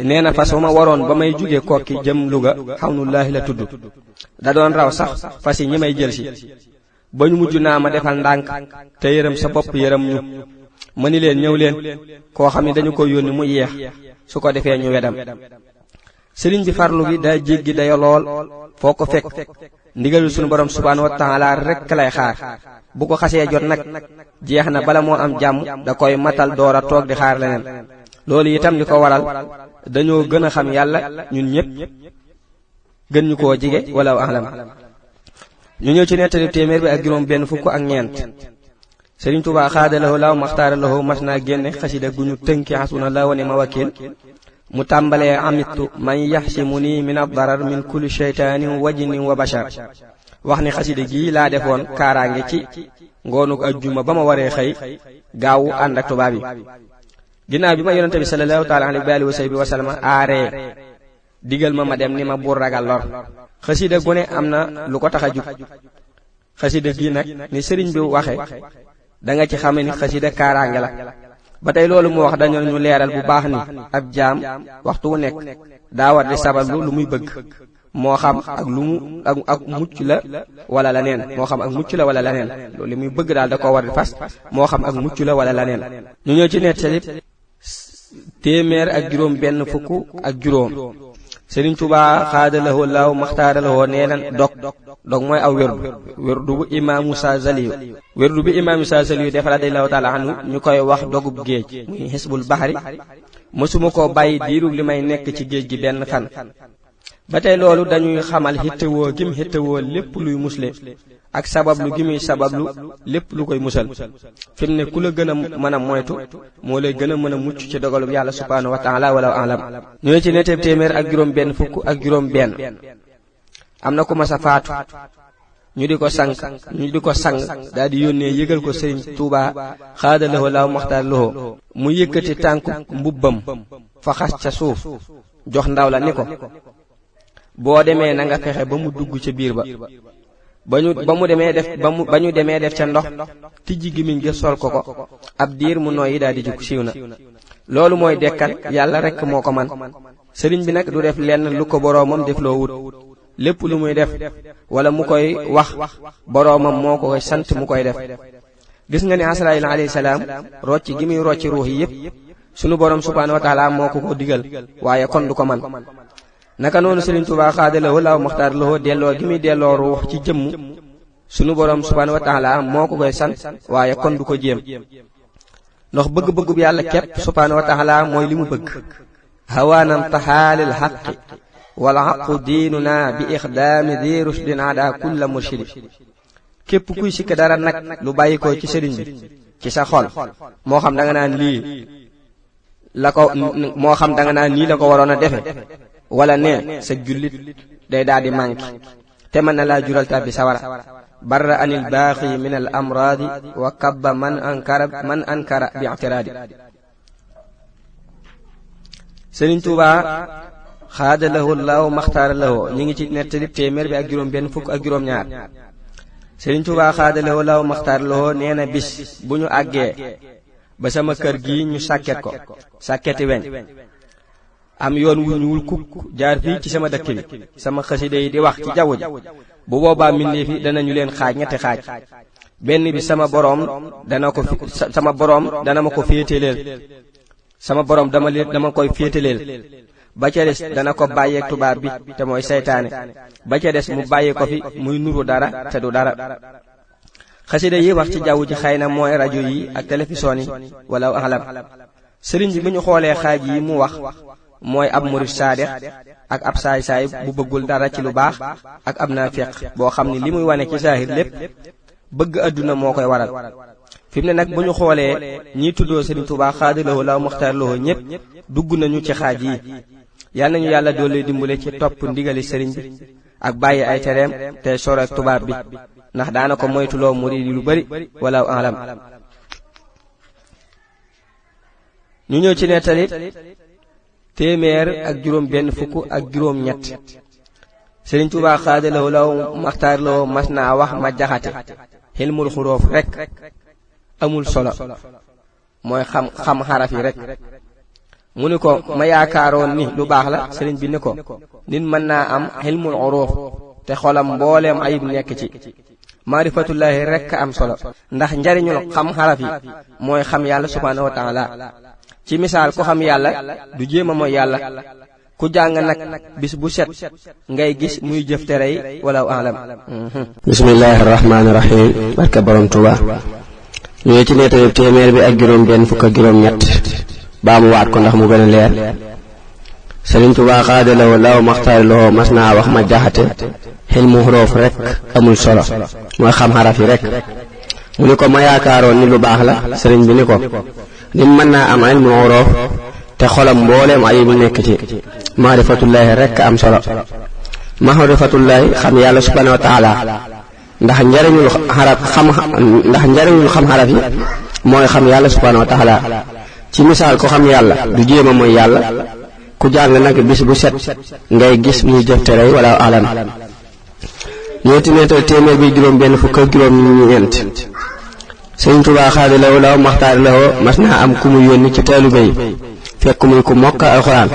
nee na fas wa ma waroon ba may jóge Kokki jëm Luga xawnullaahi la tudd da doon raw sax fas yi ñi may jël si ba ñu mujj naa ma defal ndànk te yërëm sa bopp yërëm ñu ma ni leen ñëw leen koo xam ne dañu ko yónni mu yeex su ko defee ñu wedam sëriñ bi farlu bi daa jéggi dayo lool foo ko fekk ndigalul sunu borom subhaanahu wa taala rekk lay xaar bu ko xasee jot nag jeex na bala moo am jàmm da koy matal door a toog di xaar leneen loolu itam li ko waral dañoo gën a xam yàlla ñun ñépp gën ñu koo jige walaahu a'lam ñu ñëw ci nettali téeméer bi ak juróom benn fukk ak ñeent Sëriñ Tuubaa xaadalawoo law maxtaaralawoo mas naa génne xasida gu ñu tënki hasbunallaahu wa ni'mal wakiil mu tàmbalee amittu man yaxsimuni min ad-darar min kulli shaytaanin wa jinnin wa bashar wax ni xasida gii laa defoon kaaraange ci ngoonuk ajjuma ba ma waree xëy gaawu ànd ak tubaab yi ginnaaw bi ma yonente bi sallallahu taala alayhi wa sahbihi wa sallam aaree digal ma dem ni ma bur ragal lor xasida gu ne am na lu ko tax a jug xasida gii nag ni sëriñ bi waxe da nga ci xame ni xasida kaaraange la ba tey loolu mu wax dañu ñu leeral bu baax ni ab jaam waxtu wu nekk daa war di sabablu lu muy bëgg moo xam ak mucc la wala leneen loolu li muy bëgg daal da koo war di fas moo xam ak mucc la wala leneen ñu ñëw ci nettali téeméer ak juróom benn fukk ak juróom Sëriñ Tuubaa xaadalawoo law maxtaaralawoo nee na dog mooy aw wérdu bu imaamu Saasaliyu def radiyallahu taala anhu ñu koy wax dogub géej muy xisbul baxari mësuma koo bàyyi diirub li may nekk ci géej gi benn fan ba tey loolu dañuy xamal xittewoo gim xittewoo lépp luy musle ak sabablu gi muy sabablu lépp lu koy musal fi mu ne ku la gën a mën a moytu moo lay gën a mën a mucc ci dogalub yàlla subhaanahu wa taala walaahu a'lam ñooy ci nettali téeméer ak juróom benn fukk ak juróom benn am na ku mas a faatu ñu di ko sang daal di yónnee yëgal ko Sëriñ Tuubaa xaadalawoo law maxtaaralawoo mu yëkkati tànku mbubbam fa xas ca suuf jox ndaw la ni ko boo demee na nga fexe ba mu dugg ca biir ba ñu demee def ca ndox tijji gimiñ ga sol ko ab diir mu nooyi daal di jug siiw na loolu mooy dekkal yàlla rekk moo ko man sëriñ bi nag du def lenn lu ko boroomam def loo wut lépp lu muy def wala mu koy wax boroomam moo ko koy sant mu koy def gis nga ni Asraayil alayhi salaam rocci gi muy rocci ruux yi yépp sunu boroom subhaanahu wa taala moo ko digal waaye kon du ko man naka noonu Sëriñ Tuubaa xaadalawoo law maxtaaralawoo delloo gi muy delloo ruux ci jëmm sunu borom subhanahu wa ta'ala moo ko koy sant waaye kon du ko jéem ndax bëgg-bëggub yàlla képp subhanahu wa ta'ala mooy li mu bëgg hawaanam taxaalil xaqi wal xaqu diinuna bi ixdaami di rushdin ada kulla murshidi képp kuy sikk dara nag lu bàyyi ko ci sëriñ bi ci sa xol moo xam da nga naan lii nii la ko waroon a defe wala ne sa jullit day daal di manqué te mën na laa jural tàbbi sawara barra anil baaxi min al amraadi wa kabba man ankara bi i'tiraadi Sëriñ Tuubaa xaada lahu laahu maxtaara lahu ñi ngi ci nettali téeméer bi ak juróom benn fukk ak juróom ñaar Sëriñ Tuubaa xaada lahu laahu maxtaara lahu nee na bis bu ñu àggee ba sama kër gi ñu sàkket ko sàkketi weñ am yoon wu ñuul kukk jaar fii ci sama dëkk bi sama xasida yi di wax ci jaww ji bu boobaa mbindeef yi danañu leen xaaj ñetti xaaj benn bi sama boroom dana ma ko féeteleel sama boroom dama koy féeteleel ba ca des dana ko bàyyeek tubaab bi te mooy seytaane ba ca des mu bàyyee ko fi muy nuru dara te du dara xasida yi wax ci jaww ji xëy na mooy rajo yi ak télévision yi wala alam sëriñ bi bu ñu xoolee xaaj yi mu wax mooy ab murid saadex ak ab saay-saay bu bëggul dara ci lu baax ak ab naafiq boo xam ni li muy wane ci saahir lépp bëgg adduna moo koy waral fi mu ne nag bu ñu xoolee ñiy tuddoo Sëriñ Tuubaa xaadalawoo la muxtaar lawoo ñépp dugg nañu ci xaaj yi yal nañu yàlla doole dimbale ci topp ndigali sëriñ bi ak bàyyi ay tereem te sore ak tubaab bi ndax daana ko moytuloo murid yi lu bari wala alam ñu ñëw ci nettali téeméer ak juróom benn fukk ak juróom ñett Sëriñ Tuubaa xaadalawoo law maxtaar lawoo mas naa wax ma jaxate xilmul xuróof rek amul solo mooy xam xaraf yi rek mu ni ko ma yaakaaroon ni lu baax la sëriñ bi ni ko nit mën naa am xilmul xuróof te xolam mbooleem ayib nekk ci maarifatullaahi rek am solo ndax njariñul xam xaraf yi mooy xam yàlla subhaanahu wa taala ci misaal ku xam yàlla du jéem a mooy yàlla ku jàng nag bis bu set ngay gis muy jëf tere yi wala alam bismillahi rahmaani rahim barka borom Tuuba ñooy ci nettali téeméer bi ak juróom benn fukk ak juróom ñett baa mu waat ko ndax mu gën a leer Sëriñ Tuuba xaadalawoo law maxtaar lawoo mas naa wax ma jaxate xel mu xuroof rek amul solo mooy xam xaraf yi rek mu ni ko ma yaakaaroon ni lu baax la sëriñ bi ni ko nit mën naa am ilmu xuroof te xolam mbooleem ayib nekk ci maarifatullaahi rek am solo maarifatullaahi xam yàlla subhaanahu wa taala ndax njariñul xam xaraf yi mooy xam yàlla subhaanahu wa taala ci misaal ko xam yàlla du jéem a mooy yàlla ku jàng nag bis bu set ngay gis muy jëf tere wala alam ñeenti nettali téeméer bi juróom benn fukk ak juróom ñeent Sëriñ Tuubaa xaadalawoo law maxtaar lawoo mas naa am ku mu yónni ci taalibe yi fekk muy ku mokk alxuraan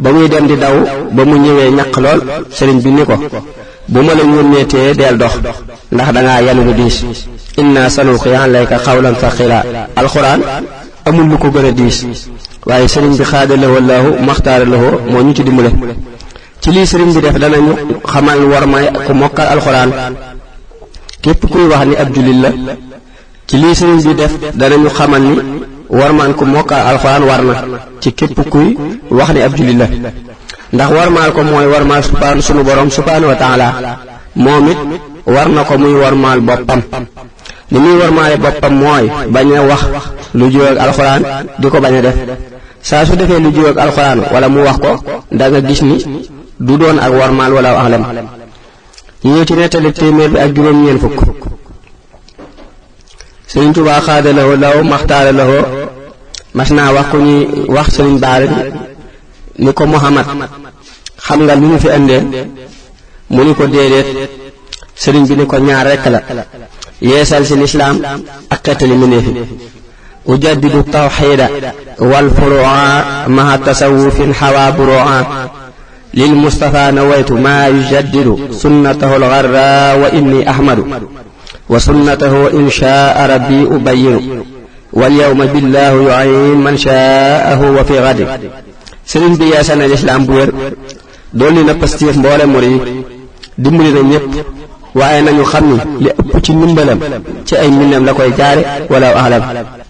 ba muy dem di daw ba mu ñëwee ñaq lool sëriñ bi ni ko bu ma la yónneetee deel dox ndax dangaa yanu lu diis inna sanulqi alayka qawlan thaqila alxuraan amul lu ko gën a diis waaye sëriñ bi xaadalawoo laahu maxtaar lawoo moo ñu ci dimbale ci lii sëriñ bi def danañu xamal war may ku mokkal alxuraan képp kuy wax ni ab jullit la ci lii sëriñ bi def danañu xamal ni warmaan ku mokkal alxuraan war na ci képp kuy wax ni ab jullit la ndax warmaal ko mooy warmaal sunu borom subhaanahu wa taala moom it war na ko muy warmaal boppam ni muy warmaale boppam mooy bañ a wax lu jiw ak alxuraan di ko bañ a def saa su defee lu jiw ak alxuraan wala mu wax ko da nga gis ni du doon ak warmaal wala alam ñu ñëw ci nettali téeméer bi ak juróom ñeent fukk Sëriñ Tuubaa xaadalawoo law maxtaara lawoo mas naa wax ku ñuy wax sëriñ baara ni ko Muhammad xam nga lu ñu fi indee mu ni ko déedéet sëriñ bi ni ko ñaar rekk la yeesal ci lislaam ak xeetali mbindéef yi ujaddidu tawxiida wal furu'a maha tasawufin xawaa buru'a lil Mustafa nawaytu maa yujaddidu sunnatahu al-gharra wa inni ahmadu wa sunnatahu in shaa rabbi ubayyinu wal yawma billahu yu'in man shaahu wa fi ghadi sëriñ bi yeesal na lislaam bu wér dolli na pastéef mboole murid yi dimbali na ñépp waaye nañu xam ni li ëpp ci ndimbalam ci ay mbindam la koy jaare wala ahlam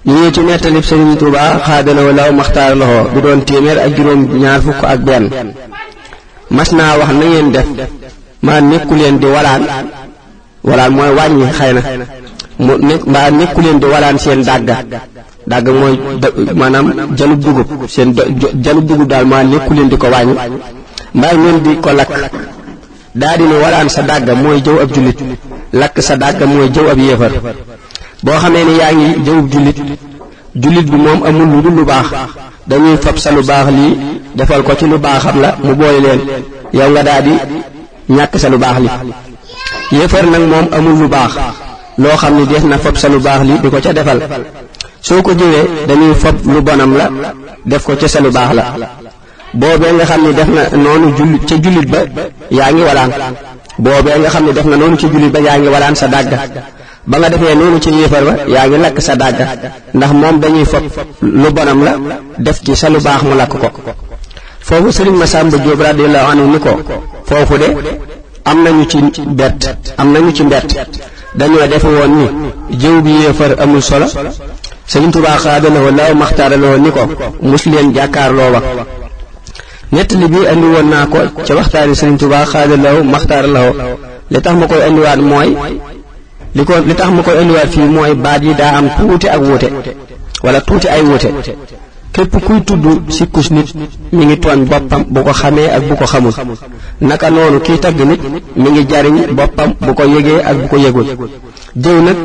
ñu ñëw ci nettalib Sëriñ Tuubaa xaadalawoo law maxtaar loxo bi doon téeméer ak juróom ñaar fukk ak benn mas naa wax na ngeen def maa nekku leen di walaan mooy wàññi xëy na mu nekk mbaa nekku leen di walaan seen dàgg mooy maanaam jalub dugub seen jalub dugub daal maa nekku leen di ko wàññi mbaa ngeen di ko lakk daa di ne walaan sa dàgg mooy jëw ab jullit lakk sa dàgg mooy jëw ab yéefar boo xamee ni yaa ngi jëwub jullit bi moom amul lu dul lu baax dañuy fab sa lu baax lii defal ko ci lu baaxam la mu boole leen yow nga daa di ñàkk sa lu baax li yéefar nag moom amul lu baax loo xam ni des na fab sa lu baax li di ko ca defal soo ko jëwee dañuy fab lu bonam la def ko ca sa lu baax la boobee nga xam ni def na noonu ca jullit ba yaa ngi walaan boobee nga xam ni def na noonu ca jullit ba yaa ngi walaan sa dàgga ba nga defee noonu ci yéefar ba yaa ngi lakk sa dàgga ndax moom dañuy fab lu bonam la def ci sa lu baax mu lakk ko foofu Sëriñ Masamba Jóob radiyallahu anhu ni ko foofu de am nañu ci mbett dañoo defe woon ni jëw bi yéefar amul solo Sëriñ Tuubaa xaadalawoo law maxtaaralawoo ni ko mus leen jàkkaarloo wax nettali bi andi woon naa ko ca waxtaani Sëriñ Tuubaa xaadalawoo maxtaaralawoo li tax ma koy andiwaat mooy li tax ma koy andiwaat fii mooy baat yi daa am tuuti ak wuute wala tuuti ay wuute képp kuy tudd sikkus nit mi ngi tooñ boppam bu ko xamee ak bu ko xamul naka noonu kiy tagg nit mi ngi jariñ boppam bu ko yëgee ak bu ko yëgul jëw nag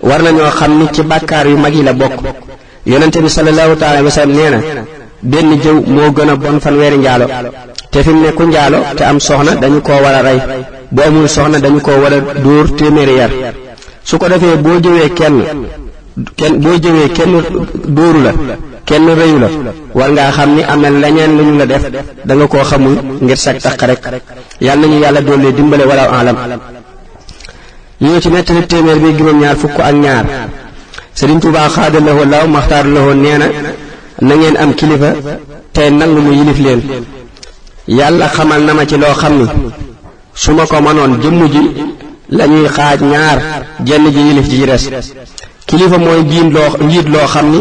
war nañoo xam ni ci bàkkaar yu mag yi la bokk yonente bi sallallahu taala alayhi wa sallam nee na benn jëw moo gën a bon fanweeri njaalo te fi mu ne ku njaalo te am soxna dañu koo war a rey bu amul soxna dañu koo war a dóor téeméeri yar su ko defee boo jëwee kenn dóoru la kenn rëyu la war ngaa xam ni am na leneen lu ñu la def da nga koo xamul ngir sag taq rek yàlla nañu yàlla doole dimbale wala alam ñu ci nettali téeméer bi juróom-ñaar fukk ak ñaar Sëriñ Tuubaa xaadalawoo law maxtaaralawoo nee na ngeen am kilifa tey nangu mu yilif leen yàlla xamal na ma ci loo xam ni su ma ko mënoon jëmm ji lañuy xaaj ñaar jenn ji yilif ji ci des kilifa mooy njiit loo xam ni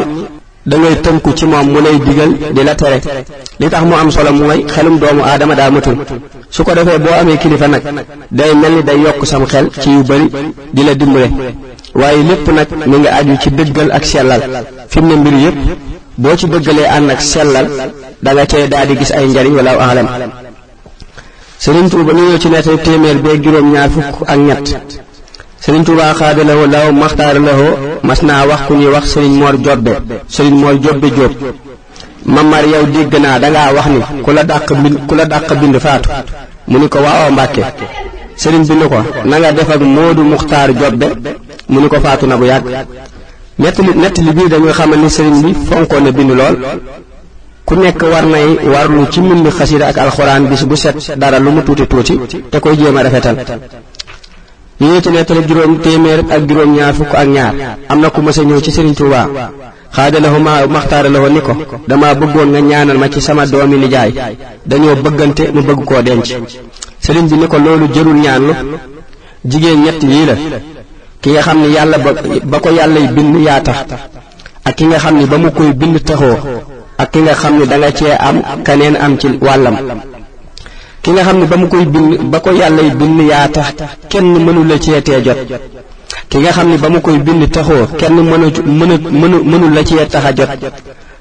dangay tënku ci moom mu lay digal di la tere li tax mu am solo mooy xelum doomu aadama daa matul su ko defee boo amee kilifa nag day mel ni day yokk sam xel ci yu bari di la dimbale waaye lépp nag mi ngi aju ci dëggal ak sellal fi mu ne mbir yépp boo ci dëggalee ànd ak sellal da nga cee daal di gis ay njariñ wala alam Sëriñ Tuuba ñu ñëw ci nettali téeméer beeg juróom-ñaar fukk ak ñett Sëriñ Tuubaa xaadalawoo law maxtaaralawoo mas naa wax ku ñuy wax Sëriñ Moor Jobbe Jóob mamar yow dégg naa dangaa wax ni ku la dàq bind faatu mu ni ko waaw Mbàkke sëriñ bi ni ko na nga def ak Moodu Muxtaar Jobbe mu ni ko faatu na bu yàgg nettali bii dañuy xamal ni sëriñ bi fonkoon na bind lool ku nekk warlu ci mbind xasida ak alxuraan bis bu set dara lu mu tuuti te koy jéem a rafetal ñu ñëw ci nettali téeméer ak juróom-ñaar fukk ak ñaar am na ku mësa ñëw ci Sëriñ Tuubaa xaadalawoo maxtaaralawoo ni ko dama bëggoon nga ñaanal ma ci sama doomi nijaay dañoo bëggante mu bëgg koo denc sëriñ bi ni ko loolu jërul ñaanlu jigéen ñett yii la ki nga xam ni yàlla ba ko yàllay bind yaa tax ak ki nga xam ni ba mu koy bind taxoo ak ki nga xam ni danga cee am kaneen am ci wàllam ki nga xam ne ba ko yàllay bind yaa tax kenn mënu la cee tee jot ki nga xam ne ba mu koy bind taxoo kenn mënu la cee tax a jot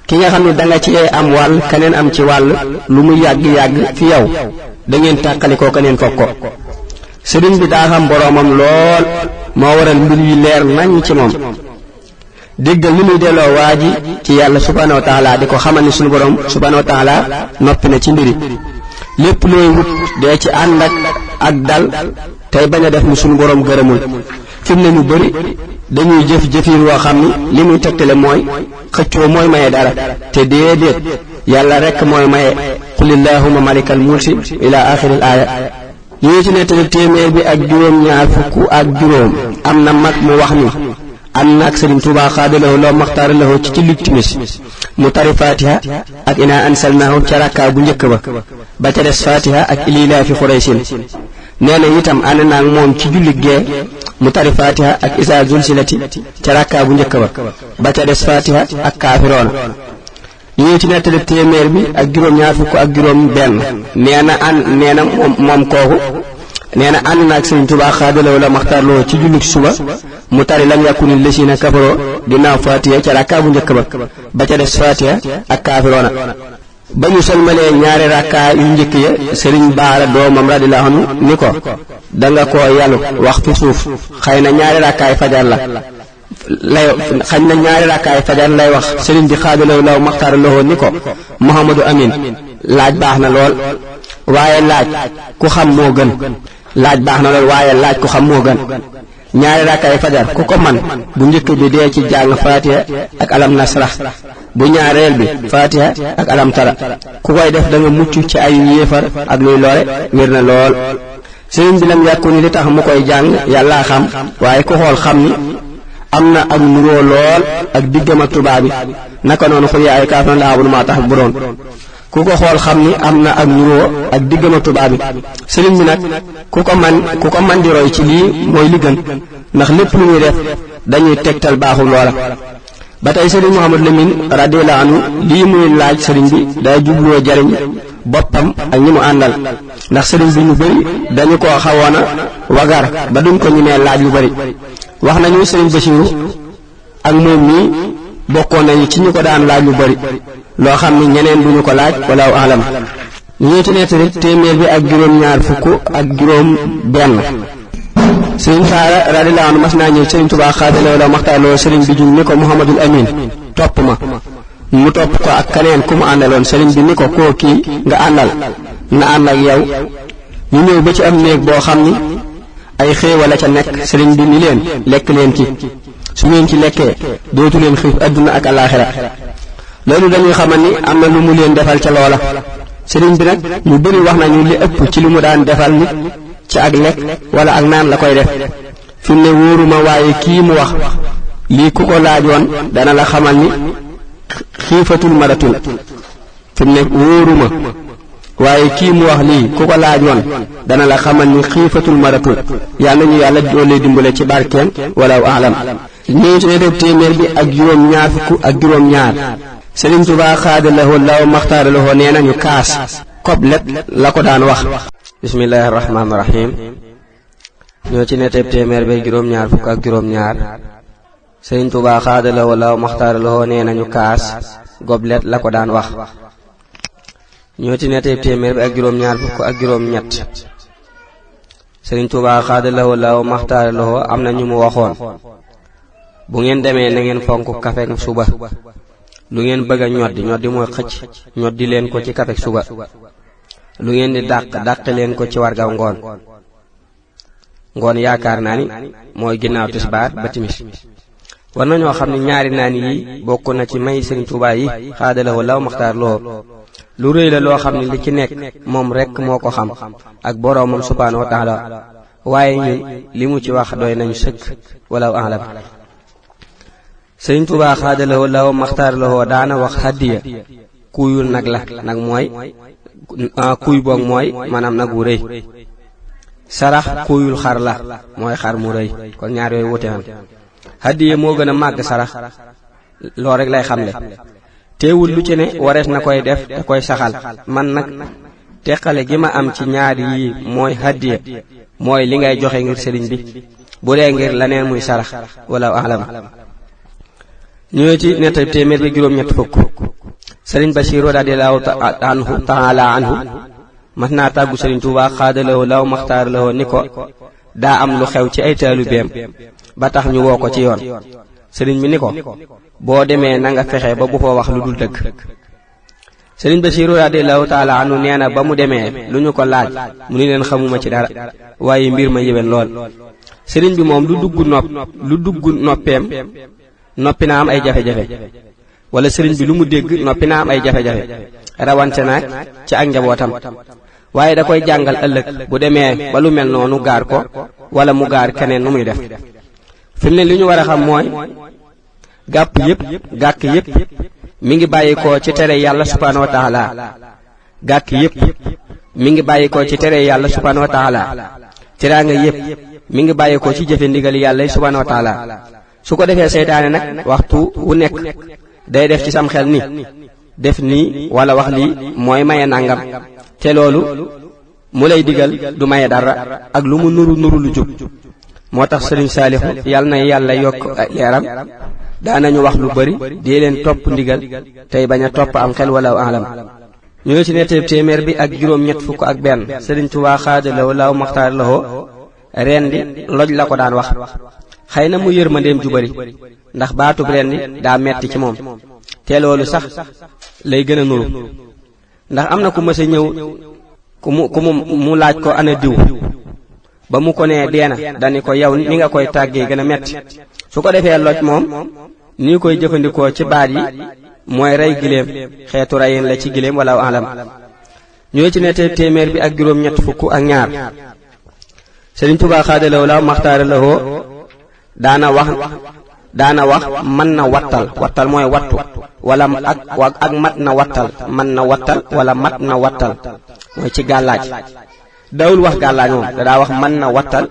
ki nga xam ne danga cee am wàll keneen am ci wàll lu mu yàgg fi yow da ngeen tàqalikoo keneen foog ko sëriñ bi daa xam boroomam lool moo waral mbir yi leer nañ ci moom déggal li muy delloo waa ji ci yàlla subhaanahu wa taala di ko xamal ni suñu boroom subhaanahu wa taala noppi na ci mbiri lépp looy wut dee ci ànd ak dal tey bañ a def ni suñu boroom gërëmul fi mu ne ñu bari dañuy jëf-jëfiin woo xam ni li muy tegtale mooy xëccoo mooy maye dara te déedéet yàlla rekk mooy maye qulillahumma malikal mulki ila axiril aaya ñu ci nettali téeméer bi ak juróom-ñaar fukk ak juróom am na mag mu wax ni ànd na ak Sëriñ Tuubaa xaadalawoo law maxtaaralawoo ci julli timis mu tari fatiha ak inaa ansalnaahu ca rakkaa bu njëkk ba ca des fatiha ak ililaafi xuraysin nee na itam ànd naa ak moom ci julli gee mu tari fatiha ak isa zulsilati ca rakkaa bu njëkk ba ca des fatiha ak kaafiroona ñu ci nettali téeméer bi ak juróom-ñaar fukk ak juróom benn nee na moom kooku nee na ànd naag Sëriñ Tuubaa xaadalaw la maxtarloo ci jullit suba mu tari lam yakuni lesiina kafaroo ginnaaw fatiha ca rakkaa bu njëkk ba ca des fatiha ak kaafiroona ba ñu salmalee ñaari rakkaa yu njëkk ya Sëriñ Baara doomam radiyallahu anhu ni ko danga ko yalu wax fi suuf xëy na ñaari rakkaay fajar lay wax sëriñ bi xaadalaw law maxtarloo ni ko Muhammadu Amin laaj baax na lool waaye laaj ku xam moo gën ñaari rakkaay fajar ku ko man bu njëkk bi dee ci jàng fatiha ak alam nasrah bu ñaareel bi fatiha ak alam tara ku koy def da nga mucc ci ay yéefar ak luy lore wér na lool sëriñ bi lam yàkku ni li tax mu koy jàng yàllaa xam waaye ku xool xam ni am na ak nuroo lool ak diggam ak tubaab bi naka noonu xul yaa ay kaaf na laabu maa tax bu doon ku ko xool xam ni am na ak nuroo ak diggam ak tubaab bi sëriñ bi nag ku ko man di roy ci lii mooy li gën ndax lépp lu ñuy def dañuy tegtal baaxul loola ba tey sëriñ Mouhamadou Lamine radiyallahu anhu lii muy laaj sëriñ bi day jubloo jariñ boppam ak ñi mu àndal ndax sëriñ bi ñu bëri dañu ko xawoona wagar ba duñ ko ñemee laaj lu bëri wax nañu sëriñ Basiiru ak moom mii bokkoon nañu ci ñu ko daan laaj lu bëri loo xam ni ñeneen duñu ko laaj wala alam ñu ci nettali téeméer bi ak juróom-ñaar fukk ak juróom benn sëriñ Faara radiyallahu anhu mas naa ñëw sëriñ Tuubaa xaadalaw la maxtaarloo sëriñ bi jug ni ko Muhammadul Amin topp ma mu topp ko ak keneen ku mu àndaloon sëriñ bi ni ko koo kii nga àndal na ànd ak yow ñu ñëw ba ci am néeg boo xam ni ay xéewal a ca nekk sëriñ bi ni leen lekk leen ci su ngeen ci lekkee dootu leen xiif adduna ak alaaxira loolu dañuy xamal ni am na lu mu leen defal ca loola sëriñ bi nag ñu bëri wax nañu li ëpp ci li mu daan defal nit ci ak lekk wala ak naan la koy def fi mu ne wóoruma waaye kii mu wax lii ku ko laajoon dana la xamal ni xiifatul maratul fi mu ne wóoruma waaye kii mu wax lii ku ko laajoon dana la xamal ni xiifatul maratul yàlla ñu yàlla doole dimbale ci barkeem wala alam ñu ci def téeméer bi ak juróom-ñaar fukk ak juróom-ñaar Sëriñ Tuubaa xaadalahoo law maxtaaralahoo nee nañu kaas kob lépp la ko daan wax bismillahir rahmanir rahim ñoo ci netteb téeméer bi juróom-ñaar fukk ak juróom-ñaar Sëriñ Tuubaa xaadalahoo law maxtaaralahoo nee nañu kaas goblet la ko daan wax ñoo ci netteb téeméer bi ak juróom-ñaar fukk ak juróom-ñett Sëriñ Tuubaa xaadalahoo law maxtaaralahoo am na ñu mu waxoon bu ngeen demee na ngeen fonk kafek suba lu ngeen bëgg a ñoddi mooy xëcc ñoddi leen ko ci kafek suba lu ngeen di dàq leen ko ci wargaw ngoon yaakaar naa ni mooy ginnaaw tisbaar ba timis war nañoo xam ne ñaari naan yi bokk na ci may Sëriñ Tuubaa yi xaadalahoo law maxtaar loo lu rëy la loo xam ne li ci nekk moom rekk moo ko xam ak boroomam subhaanahu wa taala waaye ñun li mu ci wax doy nañu sëkk wala alam Sëriñ Tuubaa xaadalahoo law maxtaar loo daana wax hadiya kuyul nag la nag mooy kuy boog mooy maanaam nag wu rëy sarax kuyul xar la mooy xar mu rëy kon ñaar yooyu wute nan hadiya moo gën a màgg sarax loo rek lay xamle teewul lu ci ne warees na koy def te koy saxal man nag teqale gi ma am ci ñaari yi mooy hadiya mooy li ngay joxe ngir sëriñ bi bu dee ngir laneen muy sarax wala alam ñoo ci netta téeméer bi juróom-ñett fukk Sëriñ Basiiru radiyallahu taala anhu mas naa tàggu Sëriñ Tuubaa xaadalahoo law maxtaaralahoo ni ko daa am lu xew ci ay taalibeem ba tax ñu woo ko ci yoon sëriñ bi ni ko boo demee na nga fexe ba bu fa wax lu dul dëgg Sëriñ Basiiru radiyallahu taala anhu nee na ba mu demee lu ñu ko laaj mu ni leen xamuma ci dara waaye mbir ma yéwén lool sëriñ bi moom lu dugg noppeem noppi na am ay jafe-jafe wala sëriñ bi lu mu dégg noppi na am ay jafe-jafe rawante nag ci ak njabootam waaye da koy jàngal ëllëg bu demee ba lu mel noonu gaar ko wala mu gaar keneen nu muy def fi mu ne li ñu war a xam mooy gàkk yépp mi ngi bàyyi ko ci tere yàlla subhaanahu wa taala gàkk yépp mi ngi bàyyi ko ci tere yàlla subhaanahu wa taala teraanga yépp mi ngi bàyyeekoo ci jëfe ndigali yàlla subhaanahu wa taala su ko defee seytaane nag waxtu wu nekk day def ci sam xel ni def nii wala wax lii mooy maye nangam te loolu mu lay digal du maye dara ak lu mu nuru lu jub moo tax Sëriñ Saalixu yàlla na yàlla yokk leeram daanañu wax lu bari dee leen topp ndigal tey bañ a topp am xel wala alam ñu ngi ci nettali téeméer bi ak juróom-ñett fukk ak benn Sëriñ Tuubaa xaadalawo law maxtaar lawo rendi loj la ko daan wax xëy na mu yërmandeem ju bari ndax baatub rendi daa metti ci moom te loolu sax lay gën a nuru ndax am na ku mësa ñëw ku mu laaj ko ana diw ba mu ko nee deena dani ko yow ni nga koy tàggee gën a metti su ko defee loj moom ni koy jëfandikoo ci baat yi mooy rey giléem xeetu reyin la ci giléem wala alam ñoo ci nettali téeméer bi ak juróom-ñett fukk ak ñaar Sëriñ Tuubaa xaadalawo law maxtaara lawoo daana wax mën na wattal mooy wattu wala ak mat na wattal mën na wattal wala mat na wattal mooy ci gàllaaj dawul wax gàllaaj moom daa wax mën na wattal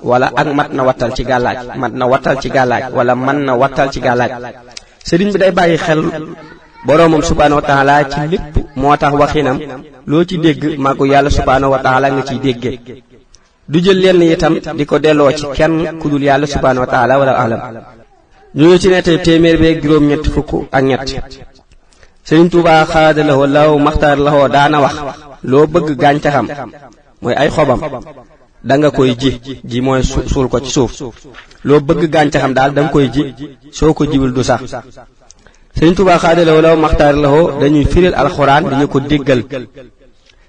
wala ak mat na wattal ci gàllaaj mat na wattal ci gàllaaj wala mën na wattal ci gàllaaj sëriñ bi day bàyyi xel boroomam subhaanahu wa taala ci lépp moo tax waxinam loo ci dégg màggu yàlla subhaanahu wa taala nga ciy déggee du jël lenn itam di ko delloo ci kenn ku dul yàlla subhaanahu wa taala wala alam ñu ngi ci nettali téeméer beeg juróom-ñett fukk ak ñett Sëriñ Tuubaa xaadalawo law maxtaar lawo daana wax loo bëgg gàncaxam mooy ay xobam da nga koy ji mooy suul ko ci suuf loo bëgg gàncaxam daal da nga koy ji soo ko jiwul du sax Sëriñ Tuubaa xaadalawo law maxtaar lawo dañuy firil alxuraan dañu ko déggal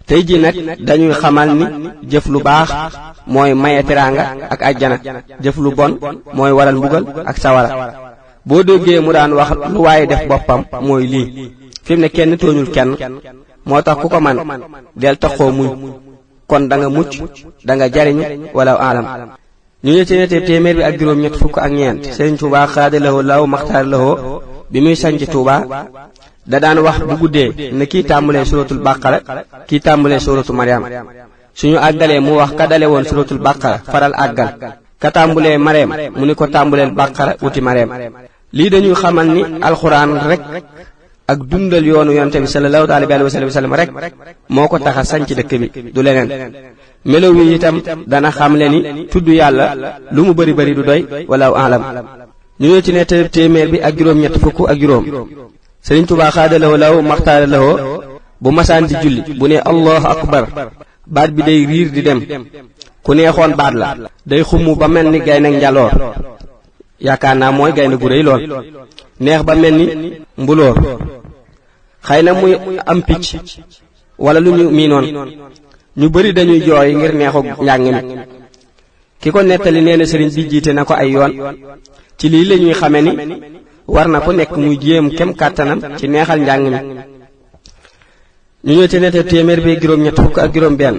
tey ji nag dañuy xamal ni jëf lu baax mooy maye teraanga ak ajjana jëf lu bon mooy waral mbugal ak sawara boo déggee mu daan wax lu waaye def boppam mooy lii fi mu ne kenn tooñul kenn moo tax ku ko man del taxoo muñ kon da nga mucc da nga jariñ wala alam ñu ngi ci nettali téeméer bi ak juróom-ñett fukk ak ñeent Sëriñ Tuubaa xaadalawo law maxtaar lawo bi muy sanc Tuubaa da daan wax bu guddee ne kii tàmbalee suratul baqara kii tàmbalee suratu Maryam suñu àggalee mu wax ka dale woon suratul baqara faral àggal ka tàmbalee Maryam mu ni ko tàmbaleel baqara wuti Maryam lii dañuy xamal ni alxuraan rek ak dundal yoonu yonente bi sallallahu alayhi wa sallam rek moo ko tax a sanc dëkk bi du leneen melo wi itam dana xamle ni tudd yàlla lu mu bari du doy wala alam ñu ngi ci ne téeméer bi ak juróom-ñett fukk ak juróom Sëriñ Tuubaa xaadalawo law maxtaara lawo bu masaan di julli bu ne allahu akbar baat bi day riir di dem ku neexoon baat la day xumu ba mel ni gaynde njaloor yaakaar naa mooy gaynde gu rëy lool neex ba mel ni mbulóor xëy na muy am picc wala lu ñu miinoon ñu bari dañuy jooy ngir neexu njàng mi ki ko nettali nee na sëriñ bi jiite na ko ay yoon ci lii la ñuy xame ni war na ku nekk muy jéem kem kàttanam ci neexal njàng mi ñu ñëw ci nette téeméer bi juróom-ñett fukk ak juróom benn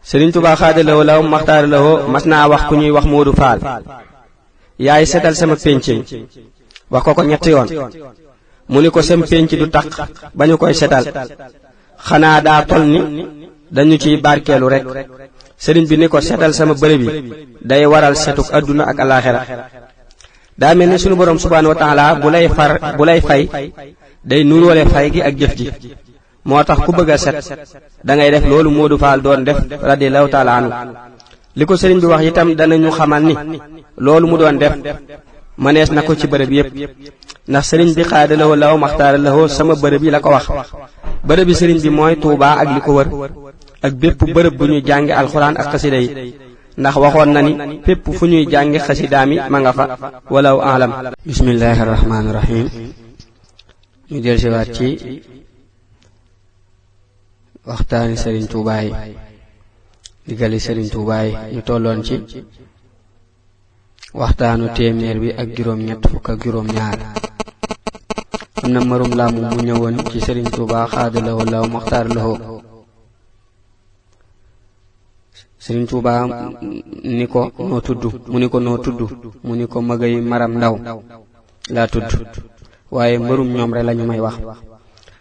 Sëriñ Tuubaa xaadalawo law maxtaar lawo mas naa wax ku ñuy wax Moodu Faal yaay setal sama pénc mi wax ko ñetti yoon mu ni ko sam pénc du taq ba ñu koy setal xanaa daa tol ni dañu ciy barkeelu rek sëriñ bi ni ko setal sama bërëb yi day waral setuk adduna ak alaxira daa mel ni sunu borom subhaanahu wa taala bu lay fay day nuroole fay gi ak jëf ji moo tax ku bëgg a set da ngay def loolu Moodu Faal doon def radiyallahu taala anhu li ko sëriñ bi wax itam danañu xamal ni loolu mu doon def mënees na ko ci bërëb yépp ndax sëriñ bi xaadalawo law maxtaara lawo sama bërëb yi la ko wax bërëb bi sëriñ bi mooy Tuubaa ak li ko wër ak bépp bërëb bu ñuy jànge alxuraan ak xasida yi ndax waxoon na ni fépp fu ñuy jànge xasidaami ma nga fa walaw alam bismillahi rahmaani rahim ñu del siwaat ci waxtaani Sëriñ Tuubaa yi digali Sëriñ Tuubaa yi ñu tolloon ci waxtaanu téeméer bi ak juróom-ñett fukk ak juróom-ñaar am na marum laamu mu ñëwoon ci Sëriñ Tuubaa xaadalawo law maxtaar lawo Sëriñ Tuubaa ni ko noo tudd mu ni ko noo tudd mu ni ko magay maram ndaw laa tudd waaye mbërum ñoom rek lañu may wax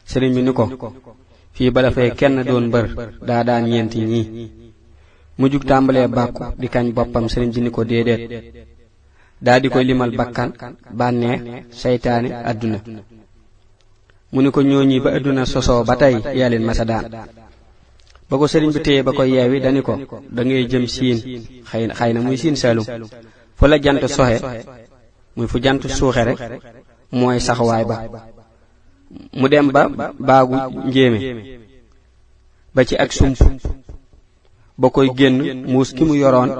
sëriñ bi ni ko fii bala fay kenn doon mbër daa daan ñeenti ñii mu jug tàmbalee bàkku di kañ boppam sëriñ bi ni ko déedéet daa di koy limal bakkan bànneex seytaane adduna mu ni ko ñooñi ba adduna sosoo ba tey yaa leen masa daan ba ko sëriñ bi téye ba ko yeewi dani ko da ngay jëm siin xëy na muy siin Saalum fu la jant soxe muy fu jant suuxe rek mooy saxuwaay ba mu dem ba baagu njéeme ba ci ak sump ba koy génn muus ki mu yoroon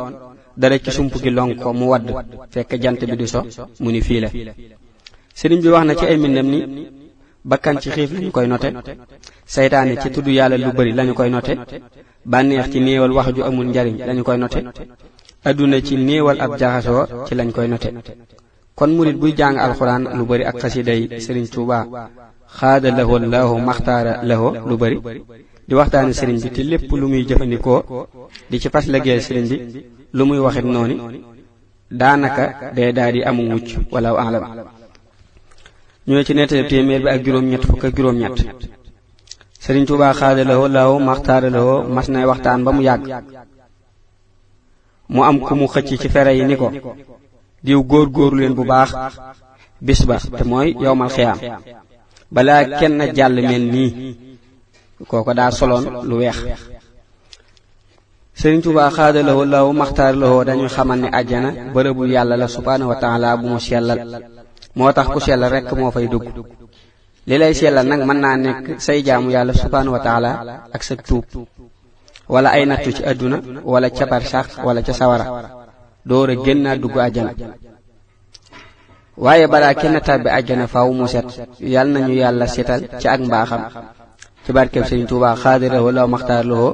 dara ci sump gi lonk ko mu wadd fekk jant bi di so mu ni fii la sëriñ bi wax na ci ay mbindam ni bakkan ci xiif lañu koy note seytaane ci tudd yàlla lu bari lañu koy note bànneex ci néewal wax ju amul njariñ lañu koy note adduna ci néewal ab jaxasoo ci lañ koy note kon murit buy jàng alxuraan lu bari ak xasiday sëriñ Tuubaa xaada lahu Allahu maxtaara lahu lu bari di waxtaane sëriñ bi te lépp lu muy jëfandikoo di ci fas liggéey sëriñ bi lu muy waxit noonu daanaka day daal di amu mucc wala alam ñoo ci nettali téeméer bi ak juróom-ñett fukk ak juróom-ñett sëriñ Tuubaa xaada lahu Allahu maxtaara lahu mas nay waxtaan ba mu yàgg mu am ku mu xëcc ci fere yi ni ko diw góor-góorlu leen bu baax bis ba te mooy yowmal xiyaam balaa kenn jàll mel nii kooko daa soloon lu weex sëriñ Tuubaa xaada lahu Allahu maxtaar lahu dañuy xamal ne àjjana bërëbu yàlla la subhaanahu wa taala bu mu sellal moo tax ku sellal rekk moo fay dugg li lay sellal nag mën naa nekk say jaamu yàlla subhaanahu wa taala ak sa tuub wala ay nattu ci àdduna wala ca barsax wala ca sawara door a génn naa dugg àjjana waaye balaa kenn tàbbi àjjana faaw mu set yàlla nañu yàlla setal ci ak mbaaxam ci barkeb sëriñ Tuubaa xaada lahu Allahu maxtaar lahu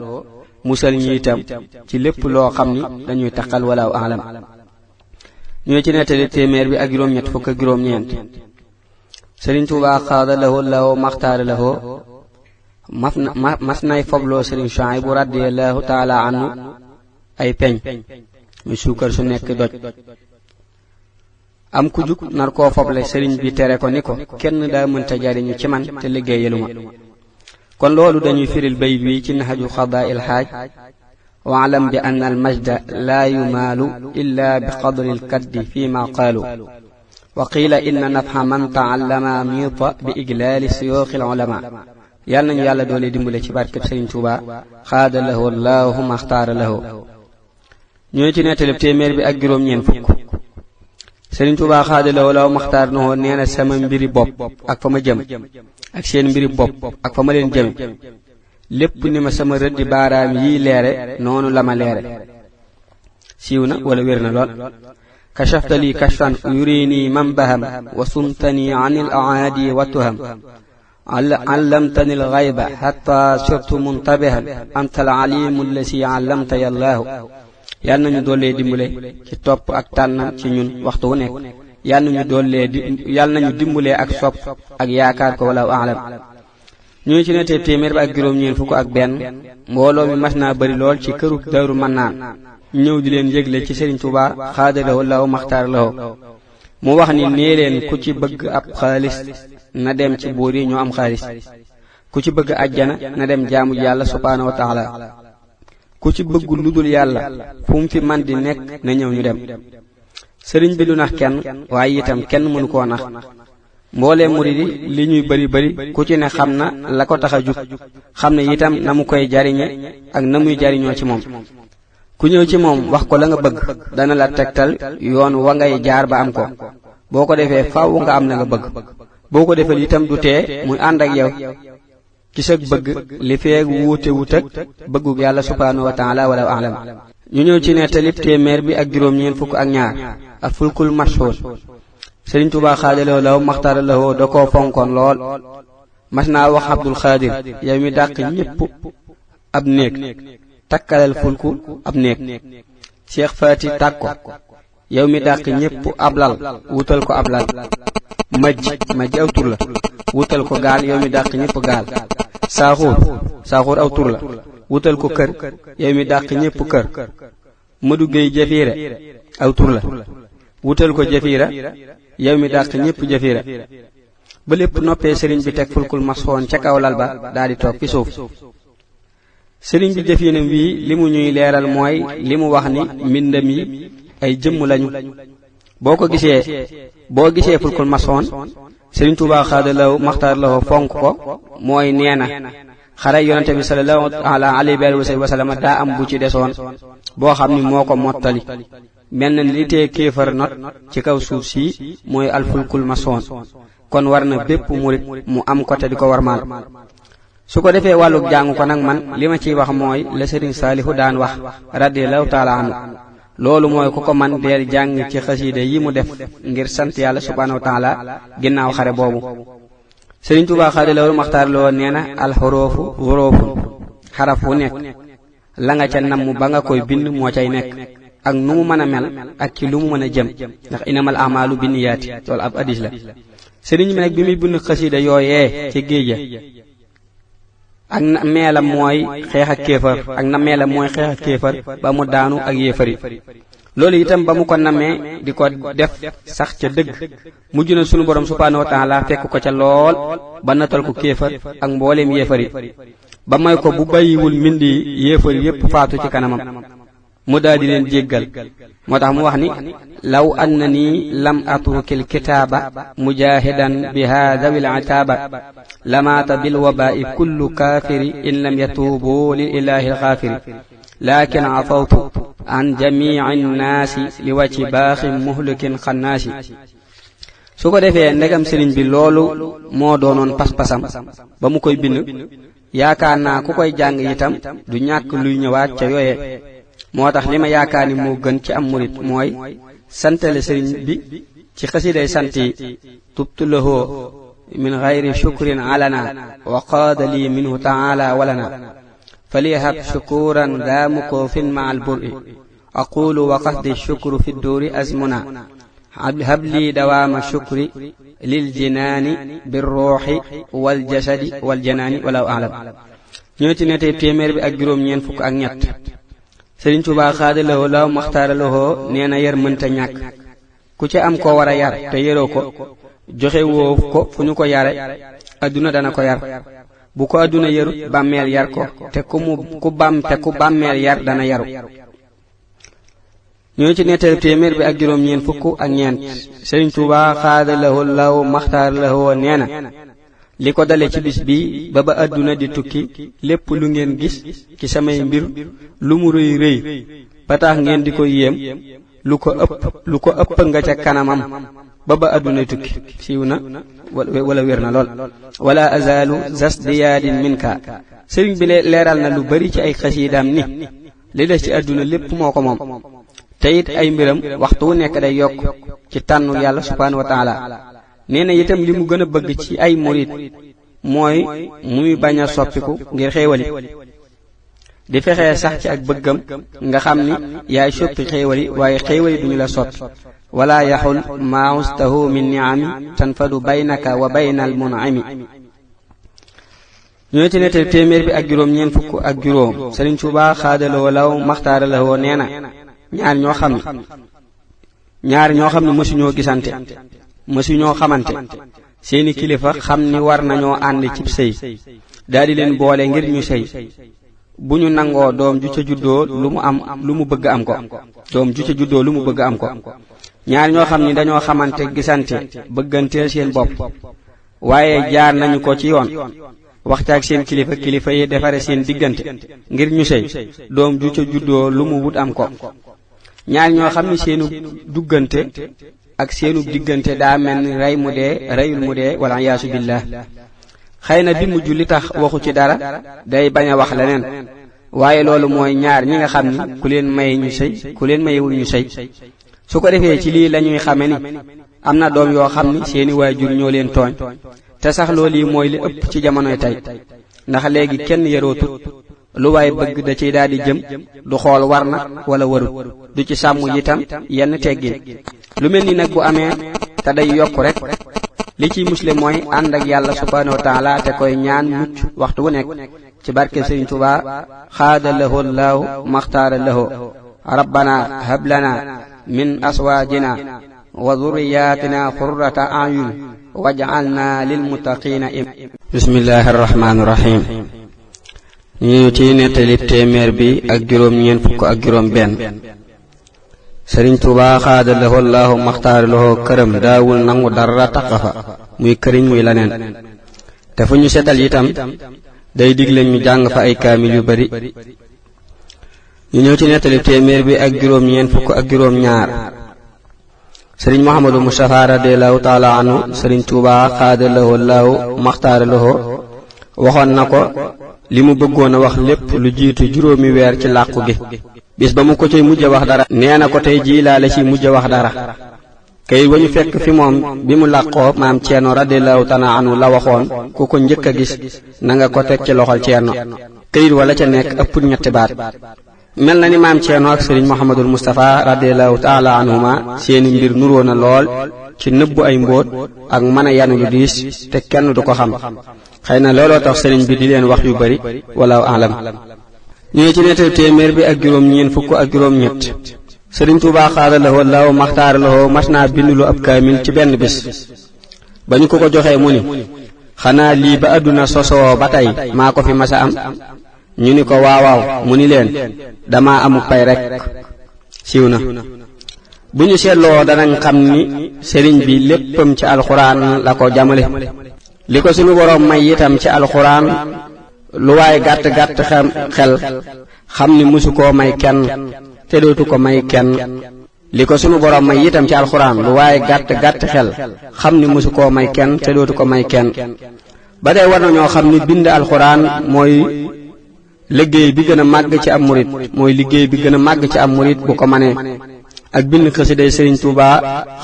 musal ñi itam ci lépp loo xam ni dañuy taqal wala alam ñoo ci nettali téeméer bi ak juróom-ñett fukk ak juróom-ñeent sëriñ Tuubaa xaada lahu Allahu maxtaar lahu mas nay fobloo sëriñ Suhaybu radiyallahu taala anhu ay peñ muy suukar su nekk doj am ku jug nar koo foble sëriñ bi tere ko ni ko kenn daa mënta jariñu ci man te liggéeyaluma kon loolu dañuy firil bayit wi ci naxaju xadaa il xaaj waalam bi ann al majda laa yumaalu illa bi qadri l kaddi fi ma qaalu wa qiila inna nafxa man taallama miita bi iglaali siyooxi l ulama yàlla nañu yàlla doole dimbale ci barkeb sëriñ Tuubaa xaada lahu Allahu maxtaara lahu ñoo ci nettali téeméer bi ak juróom-ñeent fukk sëriñ Tuubaa xaada lahu Allahu maxtaar lahu nee na sama mbiri bopp ak fa ma jëm ak seen mbiri bopp ak fa ma leen jëme lépp ni ma sama rëddi baaraam yii leere noonu la ma leere siiw na wala wér na lool kashafta li kashfan yurini man baham wa sumtani anil aadi wa tuham علمتني الغيب حتى صرت منتبها أنت العليم الذي علمت يا الله yal nañu doole dimbale ci topp ak tànnam ci ñun waxtu wu nekk yal nañu dimbale ak sopp ak yaakaar ko wala alam ñu ci nettee téeméer ba ak juróom-ñeent fukk ak benn mbooloo mi mas naa bari lool ci këru Daaru Mannaan ñëw di leen yëgle ci Sëriñ Tuubaa xaada lahu Allahu maxtaar lahu mu wax ni nee leen ku ci bëgg ab xaalis na dem ci buur yi ñoo am xaalis ku ci bëgg àjjana na dem jaamu yàlla subhaanahu wa taala ku ci bëgg lu dul yàlla fu mu fi man di nekk na ñëw ñu dem sëriñ bi du nax kenn waaye itam kenn mënu koo nax mboolee murid yi li ñuy bari bari ku ci ne xam na la ko tax a jug xam ne itam na mu koy jariñe ak na muy jariñoo ci moom ku ñëw ci moom wax ko la nga bëgg dana la tegtal yoon wa ngay jaar ba am ko boo ko defee faaw nga am na nga bëgg boo ko defee itam du tee muy ànd ak yow ci sa bëgg li feeg wuute wut ak bëggug yàlla subhaanahu wa taala wala alam ñu ñëw ci nettalib téeméer bi ak juróom-ñeent fukk ak ñaar ak fulkul mashhuur Sëriñ Tuubaa xaada lahu Allahu maxtaara lahu da koo fonkoon lool mas naa wax Abdul Xaadir yow mi dàq ñépp ab néeg takkalal fulku ab néeg Cheikh Faati tàkk ko yow mi dàq ñépp ab lal wutal ko ab lal majj aw tur la wutal ko gaal yow mi dàq ñépp gaal saaxuur aw tur la wutal ko kër yow mi dàq ñépp kër Madu Géey Jafiira aw tur la wutal ko Jafiira yow mi dàq ñépp Jafiira ba lépp noppee sëriñ bi teg fulkul masxoon ca kaw lal ba daldi toog fi suuf sëriñ bi jëfinam wi li mu ñuy leeral mooy li mu wax ni mbindam yi ay jëmm lañu boo gisee fulkul masoon sëriñ Tuubaa xaadalaw maxtaar lawo fonk ko mooy nee na xare yonente bi sallallahu alayhi wa sallam daa am bu ci desoon boo xam ni moo ko mottali mel na li tee kéefar not ci kaw suuf si mooy alfulkul masoon kon war na bépp murit mu am ko te di ko warmaal su ko defee wàlluk jàng ko nag man li ma ciy wax mooy la sëriñ Saalihu daan wax radiyallahu taala anhu loolu mooy ku ko man deel jàng ci xasiida yi mu def ngir sant yàlla subhaanahu wa taala ginnaaw xare boobu sëriñ Tuubaa xaadalaw maxtaar loo nee na alxuroofu xuroofun xaraf wu nekk la nga ca namm ba nga koy bind moo cay nekk ak nu mu mën a mel ak ci lu mu mën a jëm ndax inamal amalu binniyaati loolu ab hadis la sëriñ bi nag bi muy bind xasiida yooyee ci géej ak na meelam mooy xeex ak kéefar ba mu daanu ak yéefari loolu itam ba mu ko namee di ko def sax ca dëgg mujj na sunu borom subhaanahu wa taala fekk ko ca lool ba natal ko kéefar ak mbooleem yéefari ba may ko bu bàyyiwul mbindi yéefari yépp faatu ci kanamam mu daal di leen jéggal moo tax mu wax ni law annani lam atrukil kitaaba mujahidan bi haadawil ataaba lamaata bil wabaa'i kullu kaafiri in lam yatuubu lil ilaahi alxaafiri laakin afawtu an jamiici nnaasi li wacci baaxin muhlikin xannaasi su ko defee ndegam sëriñ bi loolu moo doonoon pas-pasam ba mu koy bind yaakaar naa ku koy jàng itam du ñàkk luy ñëwaat ca yooye moo tax li ma yaakaar ni moo gën ci am murit mooy santale sëriñ bi ci xasiday sant yi tubtu lahu min gayri shukrin alana wa qaada lii minhu taala walana faliyahab shukuran daamuko fin ma al bur'i aqulu wa qasdi shukru fi dduuri azmuna hab lii dawaama shukri lil jinaani birruuxi wal jasadi wal janaani walaahu a'lam ñoo ci nettee téeméer bi ak juróom-ñeent fukk ak ñett sëriñ Tuubaa xaadalawoo law maxtaaralawoo nee na yar mënta ñàkk ku ci am koo war a yar te yaroo ko joxe woo ko fu ñu ko yare adduna dana ko yar bu ko adduna yarut bàmmeel yar ko te ku bàmmeel yar dana yaru ñoo ci nettali téeméer bi ak juróom-ñeent fukk ak ñeent sëriñ Tuubaa xaadalawoo law maxtaaralawoo nee na li ko dale ci bis bi ba adduna di tukki lépp lu ngeen gis ci samay mbir lu mu rëy rëy ba tax ngeen di ko yéem lu ko ëpp nga ca kanamam ba adduna tukki siiw na wala wér na lool wala azalu zas diyaadin minka sëriñ bi leeral na lu bari ci ay xasiidaam ni li des ci adduna lépp moo ko moom te it ay mbiram waxtu wu nekk day yokk ci tànnu yàlla subhaanahu wa taala nee na itam li mu gën a bëgg ci ay murit mooy muy bañ a soppiku ngir xéewali di fexee sax ci ak bëggam nga xam ni yaay soppi xéewali waaye xéewali duñu la soppi wala yaxul maastahu min niami tanfadu baynaka wa baynal mun'imi ñoo ci nettali téeméer bi ak juróom-ñeent fukk ak juróom Sëriñ Tuubaa xaadaloo law maxtaaralawoo nee na ñaar ñoo xam ne mësuñoo gisante mësuñoo xamante seeni kilifa xam ni war nañoo ànd cib sëy daldi leen boole ngir ñu sëy bu ñu nangoo doom ju ca juddoo lu mu bëgg am ko ñaar ñoo xam ni dañoo xamante gisante bëgganteel seen bopp waaye jaar nañu ko ci yoon waxtaak seen kilifa yi defare seen diggante ngir ñu sëy doom ju ca juddoo lu mu wut am ko ñaar ñoo xam ni seenu duggante ak seenu diggante daa mel ni reyul mu dee wala yaasu billah xëy na bi mujj li tax waxu ci dara day bañ a wax leneen waaye loolu mooy ñaar ñi nga xam ni ku leen may ñu sëy ku leen mayewul ñu sëy su ko defee ci lii lañuy xame ni am na doom yoo xam ni seeni waajur ñoo leen tooñ te sax loolu yi mooy li ëpp ci jamonoy tey ndax léegi kenn yarootut lu waay bëgg da ciy daal di jëm du xool war na wala warut du ci sàmm itam yenn teggin lu mel ni nag bu amee te day yokk rek li ciy musle mooy ànd ak yàlla subhaanahu wa taala te koy ñaan mucc waxtu wu nekk ci barke Sëriñ Tuubaa xaada lahu llaahu maxtaara lahu rabbana hab lana min aswaajina wa dhurriyaatina qurrata a'yun waj'alna lil muttaqiina bismillahi arrahmaani irrahim ñu ci nettali téeméer bi ak juróom ñeent fukk ak juróom benn. Sëriñ Tuubaa xaadalahoo Allaahu maxtaaralahoo këram daawul nangu dara taqa fa muy këriñ muy laneen, te fu ñu setal itam day digle ñu jàng fa ay kaamil yu bari. ñu ñëw ci nettali téeméer bi ak juróom ñeent fukk ak juróom ñaar. Sëriñ Muhammadu Mustafa radiyallahu taala anhu Sëriñ Tuubaa xaadalahoo Allaahu maxtaaralahoo waxoon na ko li mu bëggoon a wax lépp lu jiitu juróomi weer ci làqu gi. bis ba mu ko cay mujj wax dara nee na ko tey jii laa la ci mujj wax dara. kayit wa ñu fekk fi moom bi mu làqoo maam Ceerno radiyallahu taala anhu la waxoon ku ko njëkk a gis na nga ko teg ci loxol Ceerno. kayit wala ca nekk ëppul ñetti baat. mel na ni maam Ceerno ak Sëriñ Muhammadul Mustafa radiyallahu taala anhuma seeni mbir nuroo na lool ci nëbbu ay mbóot ak mën a yanu lu diis te kenn du ko xam. xëy na looloo tax sëriñ bi di leen wax yu bari walaaw alam. ñoo ci nettali téeméer bi ak juróom ñeent fukk ak juróom ñett. Sëriñ Tuubaa xaadalahoo Allaahu maxtaaralahoo mas naa bindulu ab kaamil ci benn bis. ba ñu ko joxee mu ni xanaa lii ba àdduna sosoo ba tey maa ko fi masa am. ñu ni ko waawaaw mu ni leen dama amu pay rek. siiw na. bu ñu seetloo danañ xam ni sëriñ bi léppam ci alxuraan la ko jamale. li ko sunu boroom may itam ci alxuraan lu waay gàtt xel xam ni musu koo may kenn te dootu ko may kenn. li ko sunu boroom may itam ci alxuraan lu waay gàtt xel xam ni musu koo may kenn te dootu ko may kenn. ba tey war na ñoo xam ni bind alxuraan mooy liggéey bi gën a màgg ci am murit bu ko manee. ak bind xasiday Sëriñ Tuubaa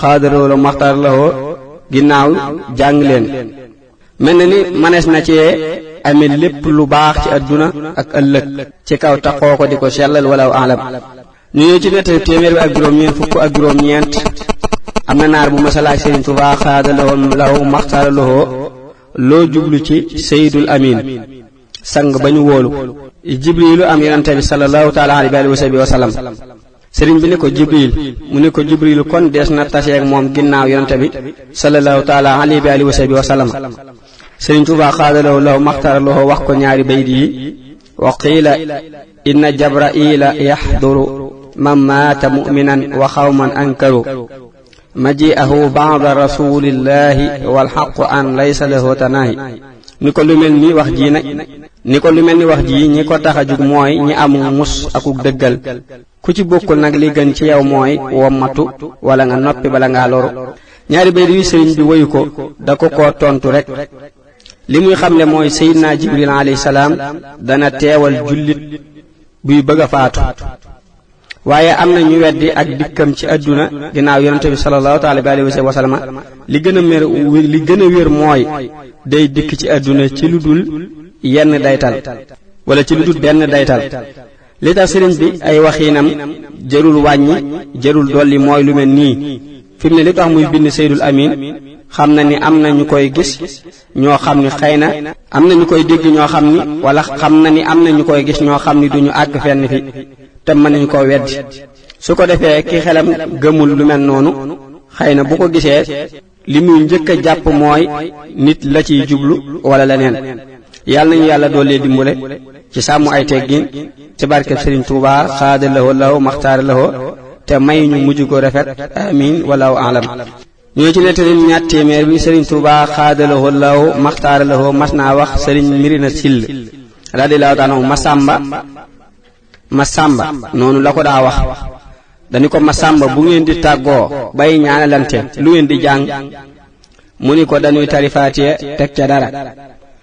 xaadaroo la maxtaar lahoo ginnaaw jàng leen. mel na ni manees na ci amee lépp lu baax ci adduna ak ëllëg ci kaw taxoo ko di ko sellal walaaw alam. ñu ñëw ci nettali téeméer bi ak juróom ñeent fukk ak juróom ñeent. am na naar bu masalaak Sëriñ Tuubaa xaadalahoo maxtaaralahoo loo jublu ci Seydul Amin sang ba ñu wóolu. Jibriilu am yonente bi sallallahu taala alayhi wa sallam. sëriñ bi ne ko Jibril mu ne ko Jibriilu kon dees na taseeg moom ginnaaw yonente bi sallallahu taala alayhi wa sallam. Sëriñ Tuubaa xaadalahoo Allaahu maxtaaralahoo wax ko ñaari bayt yi. wa qiila inna Jabraila yaxduru man maata mu'minan wa xawman ankaru maji'ahu ba'da rasulillahi wal haqqu an laysa lahu tanaahi. ni ko lu mel ni wax ji ñi ko tax a jug mooy ñi am mus akuk dëggal. ku ci bokkul nag li gën ci yow mooy wommatu wala nga noppi bala ngaa loru. ñaari bayt yu sëriñ bi woyu ko da ko koo tontu rek. li muy xamle mooy Seydina Jibril alayhi salaam dana teewal jullit buy bëgg a faatu. waaye am na ñu weddi ak dikkam ci àdduna ginnaaw yonente bi sallallahu taala alayhi wa sallam. li gën a wér mooy day dikk ci àdduna ci lu dul yenn daytal wala ci lu dul benn daytal. li tax sëriñ bi ay waxiinam jërul wàññi jërul dolli mooy lu mel nii. fi mu ne li tax muy bind Seydul Amin xam na ni am na ñu koy gis ñoo xam ni xëy na am na ñu koy dégg ñoo xam ni wala xam na ni am na ñu koy gis ñoo xam ni duñu àgg fenn fi te mën nañu koo weddi. su ko defee ki xelam gëmul lu mel noonu xëy na bu ko gisee li muy njëkk a jàpp mooy nit la ciy jublu wala leneen. yàlla nañu yàlla doolee dimbale ci sàmm ay teggin ci barkeb Sëriñ Tuubaa xaadalahoo Allaahu maxtaaralahoo te may ñu mujj ko rafet amin walaahu alam. ñoo ci nettali ñaar téeméer bi Sëriñ Tuubaa xaadalahoo Allaahu maxtaaralahoo mas naa wax Sëriñ Mirina Sill radiyallaahu taala anhu Masamba noonu la ko daa wax. dañu ko Masamba bu ngeen di tàggoo bay ñaanalante lu ngeen di jàng. mu ni ko dañuy tari Faatiha teg ca dara.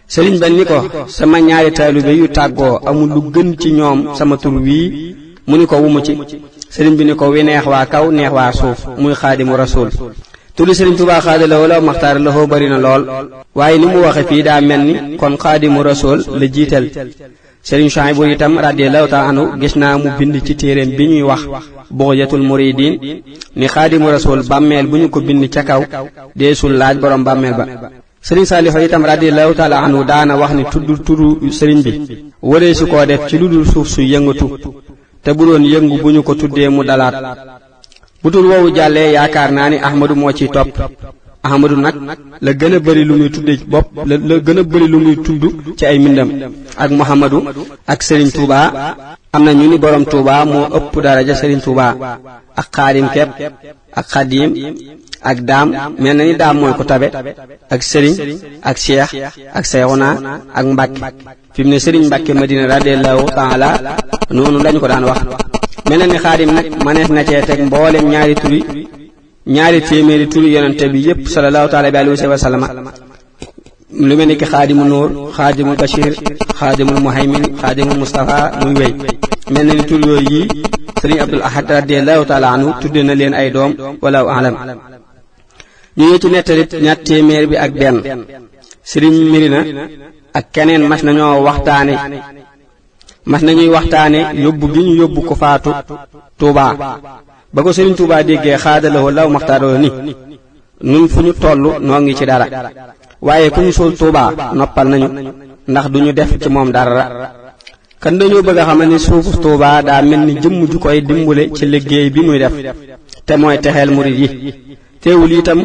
sëriñ ba ni ko sama ñaari taalibe yu tàggoo amul lu gën ci ñoom sama tur wii. mu ni ko wumu ci. sëriñ bi ni ko wi neex waa kaw neex waa suuf muy Xaadimu Rasuul. turi Sëriñ Tuubaa xaadalahoo Allaahu maxtaaralahoo bari na lool. waaye ni mu waxe fii daa mel ni kon Xaadimu Rasuul la jiital. Sëriñ Suhaybu itam radiyallaahu taala anhu gis naa mu bind ci téereem bi ñuy wax Bughyatul Muridiin ni Xaadimu Rasuul bàmmeel bu ñu ko bind ca kaw deesul laaj borom bàmmeel ba. Sëriñ Saalihu itam radiyallaahu taala anhu daana wax ni tudd turu sëriñ bi waree su koo def ci lu dul suuf su yëngatu te bu doon yëngu bu ñu ko tuddee mu dalaat. bu tur woowu jàllee yaakaar naa ni Ahmadu moo ciy topp. Ahmadu nag la gën a bëri lu muy tudde bopp la gën a bëri lu muy tudd ci ay mbindam ak Muhammadu ak Serigne Touba am na ñu ni borom Touba moo ëpp daraja Serigne Touba ak Xaadim kepp ak Xadim ak daam mel na ni daam mooy ko tabe ak Serigne ak Cheikh ak Seyxuna ak Mbàkke fi mu ne Serigne Mbàkke Madina radiyallahu taala noonu lañu ko daan wax mel na ni Xaadim nag manees na cee teg mboolem ñaari téeméeri turi yonente bi yépp sallallahu taala alayhi wa sallam lu mel ni ki Xaadimu Nuur Xaadimul Bashir Xaadimul Muhaymin Xaadimul Mustafa muy wéy mel na ni tur yooyu yi Serigne Abdul Ahad radiyallahu taala anhu tudde na leen ay doom wallahu alam ñu ngi ci nettalit ñaar téeméer bi ak benn Serigne Mirina ak keneen mas nañuy waxtaane yóbbu gi ñu yóbbu ko faatu Touba ba ko Serigne Touba déggee xaadalawoo law maxtaaroo ni nun fu ñu tollu noo ngi ci dara waaye ku ñu suul Touba noppal nañu ndax duñu def ci moom dara kan dañoo bëgg a xam ni suufu Touba daa mel ni jëmm ju koy dimbule ci liggéey bi muy def te mooy texeel murid yi teewul itam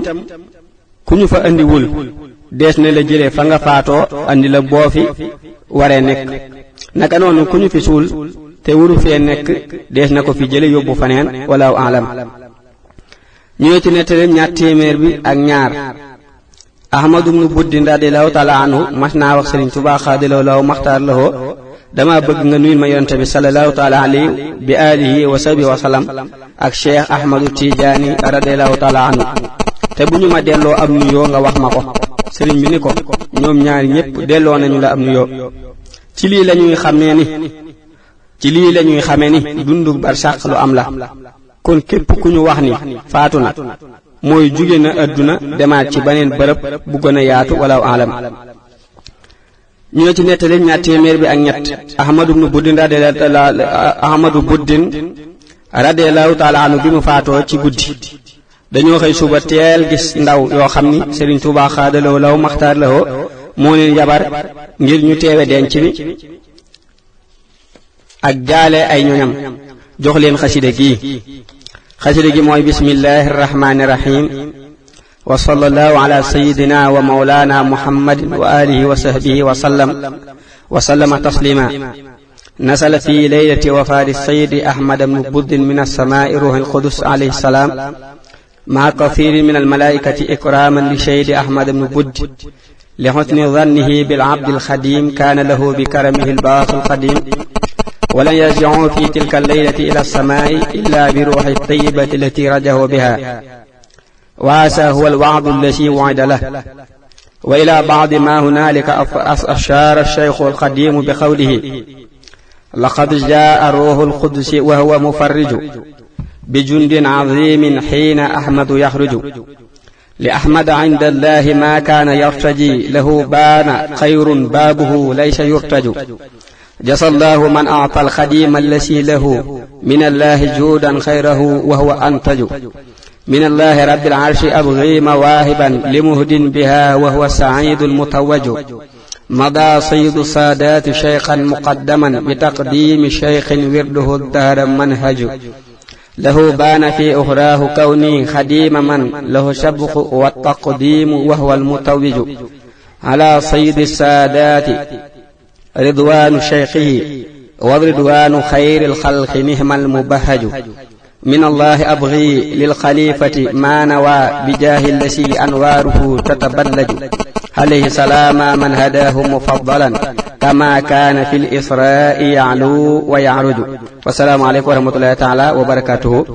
ku ñu fa andiwul dees na la jëlee fa nga faatoo andi la boo fi waree nekk naka noonu ku ñu fi suul te wuru fee nekk dees na ko fi jële yóbbu faneen walaahu alam ñëwee ci nettali ñaar téeméer bi ak ñaar Ahmadu ibnu Buddin radiyallahu taala anhu mas naa wax Serigne Touba xaadaloo law maxtaar lahoo dama bëgg nga nuyul ma yonente bi sallallahu taala alayhi bi alihi wa sahbihi wa sallam ak Cheikh Ahmadu Tijaani radiyallahu taala anhu te bu ñu ma delloo am nuyoo nga wax ma ko Serigne bi ni ko ñoom ñaari ñépp delloo nañu la am nuyoo ci lii lañuy xamee ni dundu barsàq lu am la kon képp ku ñu wax ni faatu na mooy jóge na adduna demaat ci beneen bërëb bu gën a yaatu walaahu alam ñoo ci nettali ñaar téeméer bi ak ñett Ahmadu Buddin radiyallahu taala anhu bi mu faatoo ci guddi dañoo xëy suba teel gis ndaw yoo xam ni Serigne Touba xaadaloo law maxtaar lahoo moo leen yabar ngir ñu teewe denc bi ak jaale ay ñoñam jox leen xasida gi mooy bismillahi rahmani rahim wa sallallahu ala sayyidina wa mawlana muhammadin wa alihi wa sahbihi wa sallama taslima nasala fi laylati wafati sayyidi ahmad ibn buddin min as-samaa'i ruhul qudus alayhi salam ma kathirin min al-malaikati ikraman li sayyidi ahmad ibn budd li husni dhannihi bil abd al-khadim kana lahu bi karamihi al-baaqi al-qadim ولن يرجعوا في تلك الليلة إلى السماء إلا بروح الطيبة التي رجعوا بها وهذا هو الوعد الذي وعد له وإلى بعض ما هنالك أشار الشيخ القديم بقوله لقد جاء روح القدس وهو مفرج بجند عظيم حين أحمد يخرج لأحمد عند الله ما كان يرتجي له بان خير بابه ليس يرتج جزى الله من أعطى الخديم الذي له من الله جودا خيره وهو أنتج من الله رب العرش أبغي مواهبا لمهد بها وهو السعيد المتوج مضى سيد السادات شيخا مقدما بتقديم شيخ ورده الدهر منهج له بان في أخراه كوني خديم من له شبخ والتقديم وهو المتوج على سيد السادات رضوان شيخه ورضوان خير الخلق نهم المبهج من الله أبغي للخليفة ما نوى بجاه الذي أنواره تتبلج عليه سلام من هداه مفضلا كما كان في الإسراء يعلو ويعرج والسلام عليكم ورحمة الله تعالى وبركاته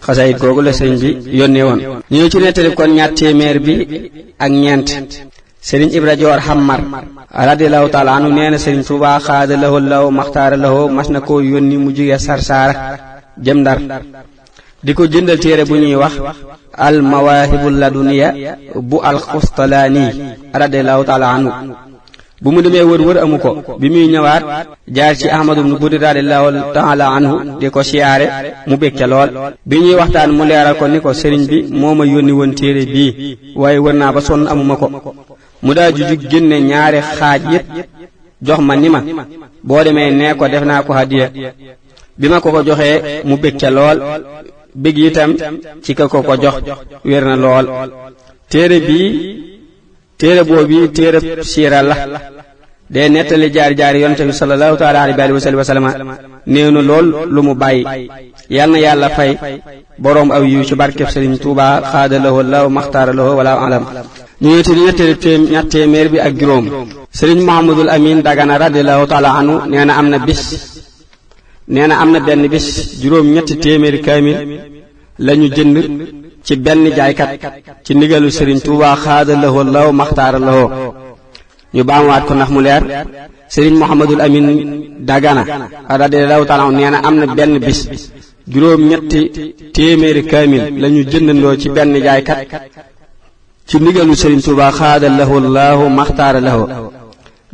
xasaayit googu la sëriñ bi yónnee woon ñu ci nettali kon ñaar téeméer bi ak ñeent sëriñ Ibra Joor Xammar radiyallahu taala anhu nee na sëriñ Tuubaa xaada lahu law maxtaara lahu mas na koo yónni mu jóge Sarsaara jëm Ndar di ko jëndal téere bu ñuy wax al mawaahibul laduniya bu al Xustalaani radiyallahu taala anhu bu mu demee wër amu ko bi muy ñëwaat jaar ci Ahmadu ibn Buddi radiyallahu taala anhu di ko siyaare mu bég ca lool bi ñuy waxtaan mu leeral ko ni ko sëriñ bi moo ma yónni woon téere bii waaye wër naa ba sonn amuma ko mu daa jujug génne ñaari xaaj yépp jox ma ni ma boo demee nee ko def naa ko hadiya bi ma ko joxee mu bég ca lool bég itam ci ka ko jox wér na lool téere boobu téere siira la dee nettali jaar yonent bi sallallahu taala alayhi wa sallam néew na lool lu mu bàyyi. yal na yàlla fay boroom aw yiw ci barkeb Sëriñ Tuubaa xaadalawoo law maxtaaralawoo wala alam. ñu ngi ci ñett téeméer bi ak juróom. Sëriñ Muhammadul Amin Dagana radiyallahu taala anhu nee na am na benn bis juróom ñetti téeméeri kaamil lañu jënd ci benn jaaykat ci ndigalu Sëriñ Tuubaa xaadalawoo law maxtaaralawoo. ñu baamuwaat ko ndax mu leer. Sëriñ Muhammadul Amin Dagana radiyallahu taala anhu nee na am na benn bis juróom ñetti téeméeri kaamil lañu jëndandoo ci benn jaaykat ci ndigalu Sëriñ Tuubaa xaadalawoo law maxtaaralawoo.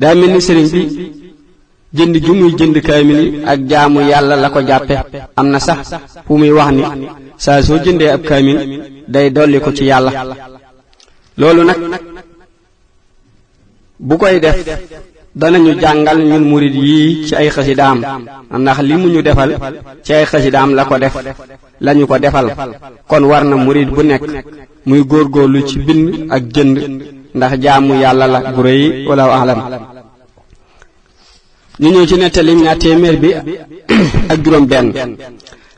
daa mel ni sëriñ bi jënd ju muy jënd kaamil yi ak jaamu yàlla la ko jàppe. am na sax fu muy wax ni saa soo jëndee ab kaamil day dolli ko ci yàlla. loolu nag bu koy def danañu jàngal ñun murid yii ci ay xasidaam, ndax li mu ñu defal ci ay xasidaam la ko def lañu ko defal. kon war na murid bu nekk muy góorgóorlu ci bind ak jënd, ndax jaamu yàlla la gu rëy wala alam. ñu ñëw ci nettali ñaar téeméer bi ak juróom benn.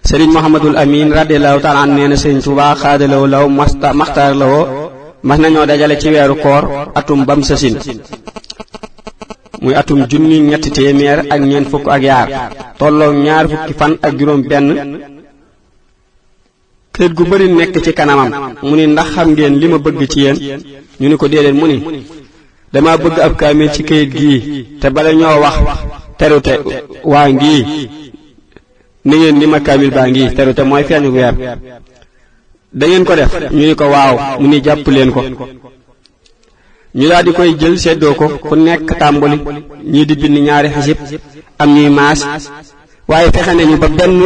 Sëriñ Muhammadul Amin radiyallahu ta'ala anhu nee na Sëriñ Tuubaa xaadalawo law maxtaar lawoo mas nañoo dajale ci weeru koor atum bam sasin muy atum junni ñetti téeméer ak ñeent fukk ak yaar tolloo ñaar fukki fan ak juróom benn. kayit gu bari nekk ci kanamam mu ni ndax xam ngeen li ma bëgg ci yéen? ñu ni ko déedéet. mu ni dama bëgg ab kaamil ci kayit gii, te bala ñoo wax terute waa ngii ni ngeen ni ma kaamil baa ngii. terute mooy feeñu weer. da ngeen ko def? ñu ni ko waaw. mu ni jàpp leen ko. ñu daal di koy jël seddoo ko ku nekk tàmbali, ñii di bind ñaari xisib, am ñuy maas. waaye fexe nañu ba benn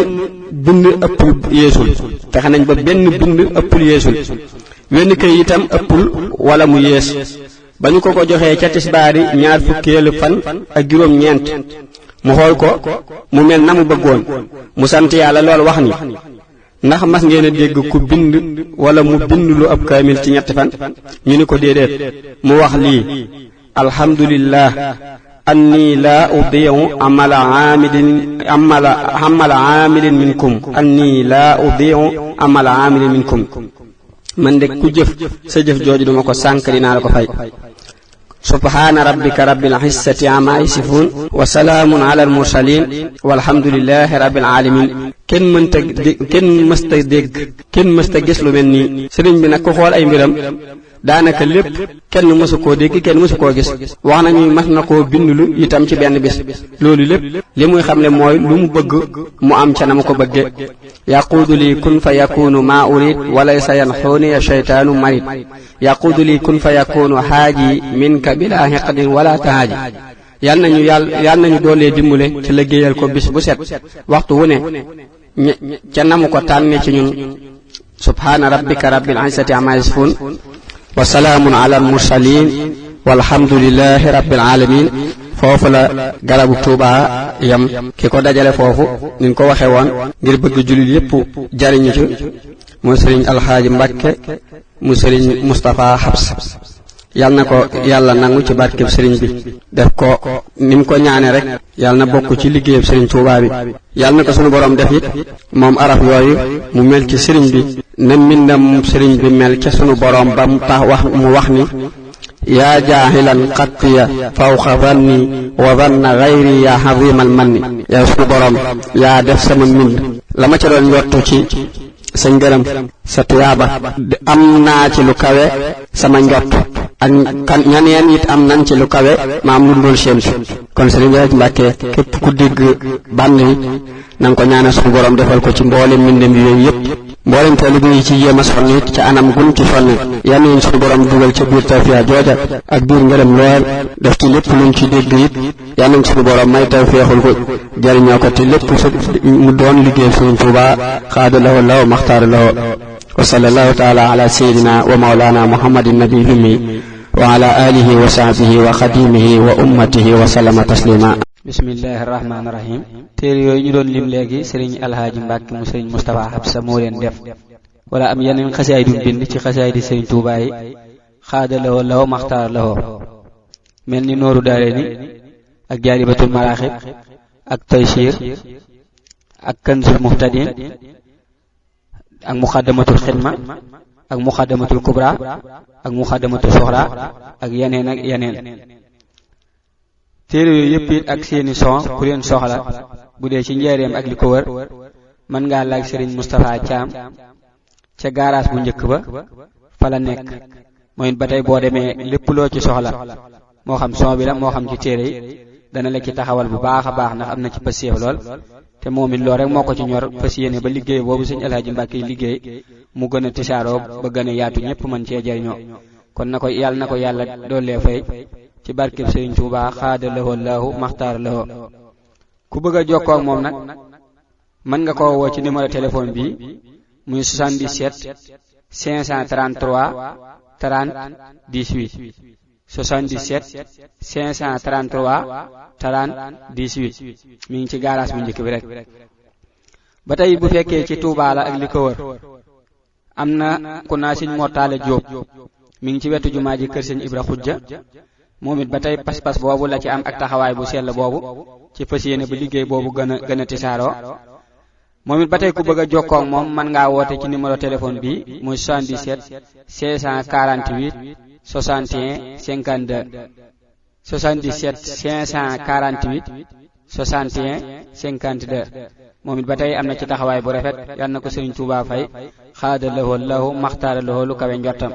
bind ëppul yeesul. wenn kay itam ëppul wala mu yees. ba ñu ko joxee ca tisbaari ñaar fukkeelu fan ak juróom ñeent, mu xool ko mu mel na mu bëggoon, mu sant yàlla lool wax ni ndax mas ngeen a dégg ku bind wala mu bind lu ab kaamil ci ñetti fan? ñu ni ko déedéet. mu wax lii: alhamdulillah anni la udi'u amala amilin minkum man de ku jëf sa jëf jooju duma ko sànk, dinaa la ko fay. subhaana rabbika rabbil izzati amma yasifun wa salaamun ala al mursalin walhamdulillahi rabbil alamin. kenn mësta gis lu mel nii. sëriñ bi nag ku xool ay mbiram daanaka lépp kenn mësu koo dégg, kenn mësu koo gis. wax nañu mas na koo bindlu itam ci benn bis. loolu lépp li muy xamle mooy lu mu bëgg mu am ca na mu ko bëgge. yaquudu li kun fa yakunu ma urid walaysa yanxuuni shaytaanu marid. yaquudu li kun fa yakunu haaji minka bila hiqdin wala tahaaji. yal nañu doolee dimbale ci liggéeyal ko bis bu set, waxtu wu ne ca na mu ko tànne ci ñun. subhaana rabbika rabbil izzati amma yasifun wa salaamun ala al mursalin walhamdulillahi rabbil alamin. foofu la garabu Tuubaa yam. ki ko dajale foofu niñ ko waxe woon ngir bëgg jullit yépp jariñu ci mooy sëriñ Alxaaji Mbàkke mu sëriñ Mustapha Habs. yal na ko yàlla nangu ci barkeb sëriñ bi, def ko ni mu ko ñaane rek yal na bokk ci liggéeyab sëriñ Tuubaa bi. yal na ko sunu borom def it moom araf yooyu mu mel ci sëriñ bi na mbindam sëriñ bi mel ca sunu borom ba mu tax mu wax ni yaa jaahilan xattiya fawqa vanni wa vanna gayri yaa xazimal manni. yow sunu borom yaa def sama mbind la ma ca doon njottu ci sa ngërëm sa tuyaaba am naa ci lu kawe sama njott, ak ñaneen it am nañ ci lu kawe maam lu dul séentu. kon Sëriñ Mbàkke képp ku dégg bànn yi na nga ko ñaanal suñu borom defal ko ci mboolem mbindam yooyu yépp. mboolem taalibe yi ci jéem a sonn it ca anam gun ci sonn yal nañu suñu borom dugal ca biir tawfiya jooja ak biir ngërëm lool, def ci lépp luñ ci dégg it yal nañu suñu borom may tawfeexul ko jariñoo ko te lépp mu doon liggéey Sëriñ Tuubaa xaada lahu law maxtaara lahu. wa sallallahu taala ala sayyidina wa mawlana muhammadin nabiyil ummi wa ala alihi wa sahbihi wa xadimihi wa ummatihi wa sallama taslima. bismillahi rahmaani rahim. téere yooyu ñu doon lim léegi sëriñ Alxaaji Mbàkke mu sëriñ Mustapha Habsa moo leen def. wala am yeneen xasaay du bind ci xasaay di Sëriñ Tuubaa yi xaada lahoo law maxtaar lahoo mel ni nooru daare ni ak jaalibatul maraaxib ak taysiir ak kanzul muhtadin ak muxaddamatul xidma ak muxaddamatul kubra ak muxaddamatul suxra ak yeneen ak yeneen téere yooyu yëpp it ak seeni son ku leen soxla bu dee ci njaareem ak li ko wër mën ngaa laaj Sëriñ Moustapha Thiam ca garage bu njëkk ba fa la nekk mooy ba tey boo demee lépp loo ci soxla moo xam son bi la moo xam ci téere yi dana la ci taxawal bu baax a baax ndax am na ci passeef lool te moom it lool rek moo ko ci ñor fas yéene ba liggéey boobu Sëriñ Alaaji Mbàkke liggéey mu gën a tisaaroo ba gën a yaatu ñëpp mën cee jariñoo kon na ko yàlla doolee fay ci barkeb Sëriñ Tuubaa xaada lahoo laahu maxtaar lahoo ku bëgg a jokkoo ak moom nag mën nga koo woo ci numéro téléphone bi muy 77 533 30 18 77 533 30 18 mi ngi ci garage bu njëkk bi rek. ba tey bu fekkee ci Touba la ak li ko wër am na ku naa Sëriñ Mortale Jóob mi ngi ci wetu jumaa ji kër Sëriñ Ibra Xujja moom it ba tey pas-pas boobu la ci am ak taxawaay bu sell boobu ci fas yéene ba liggéey boobu gën a tisaaroo moom it ba tey ku bëgg a jokkoo ak moom mën ngaa woote ci numéro téléphone bi muy 77 548 61 52 77 548 61 52 moom it ba tey am na ci taxawaay bu rafet yal na ko Sëriñ Tuubaa fay xaada lahoo lahu maxtaara lahoo lu kawe njortam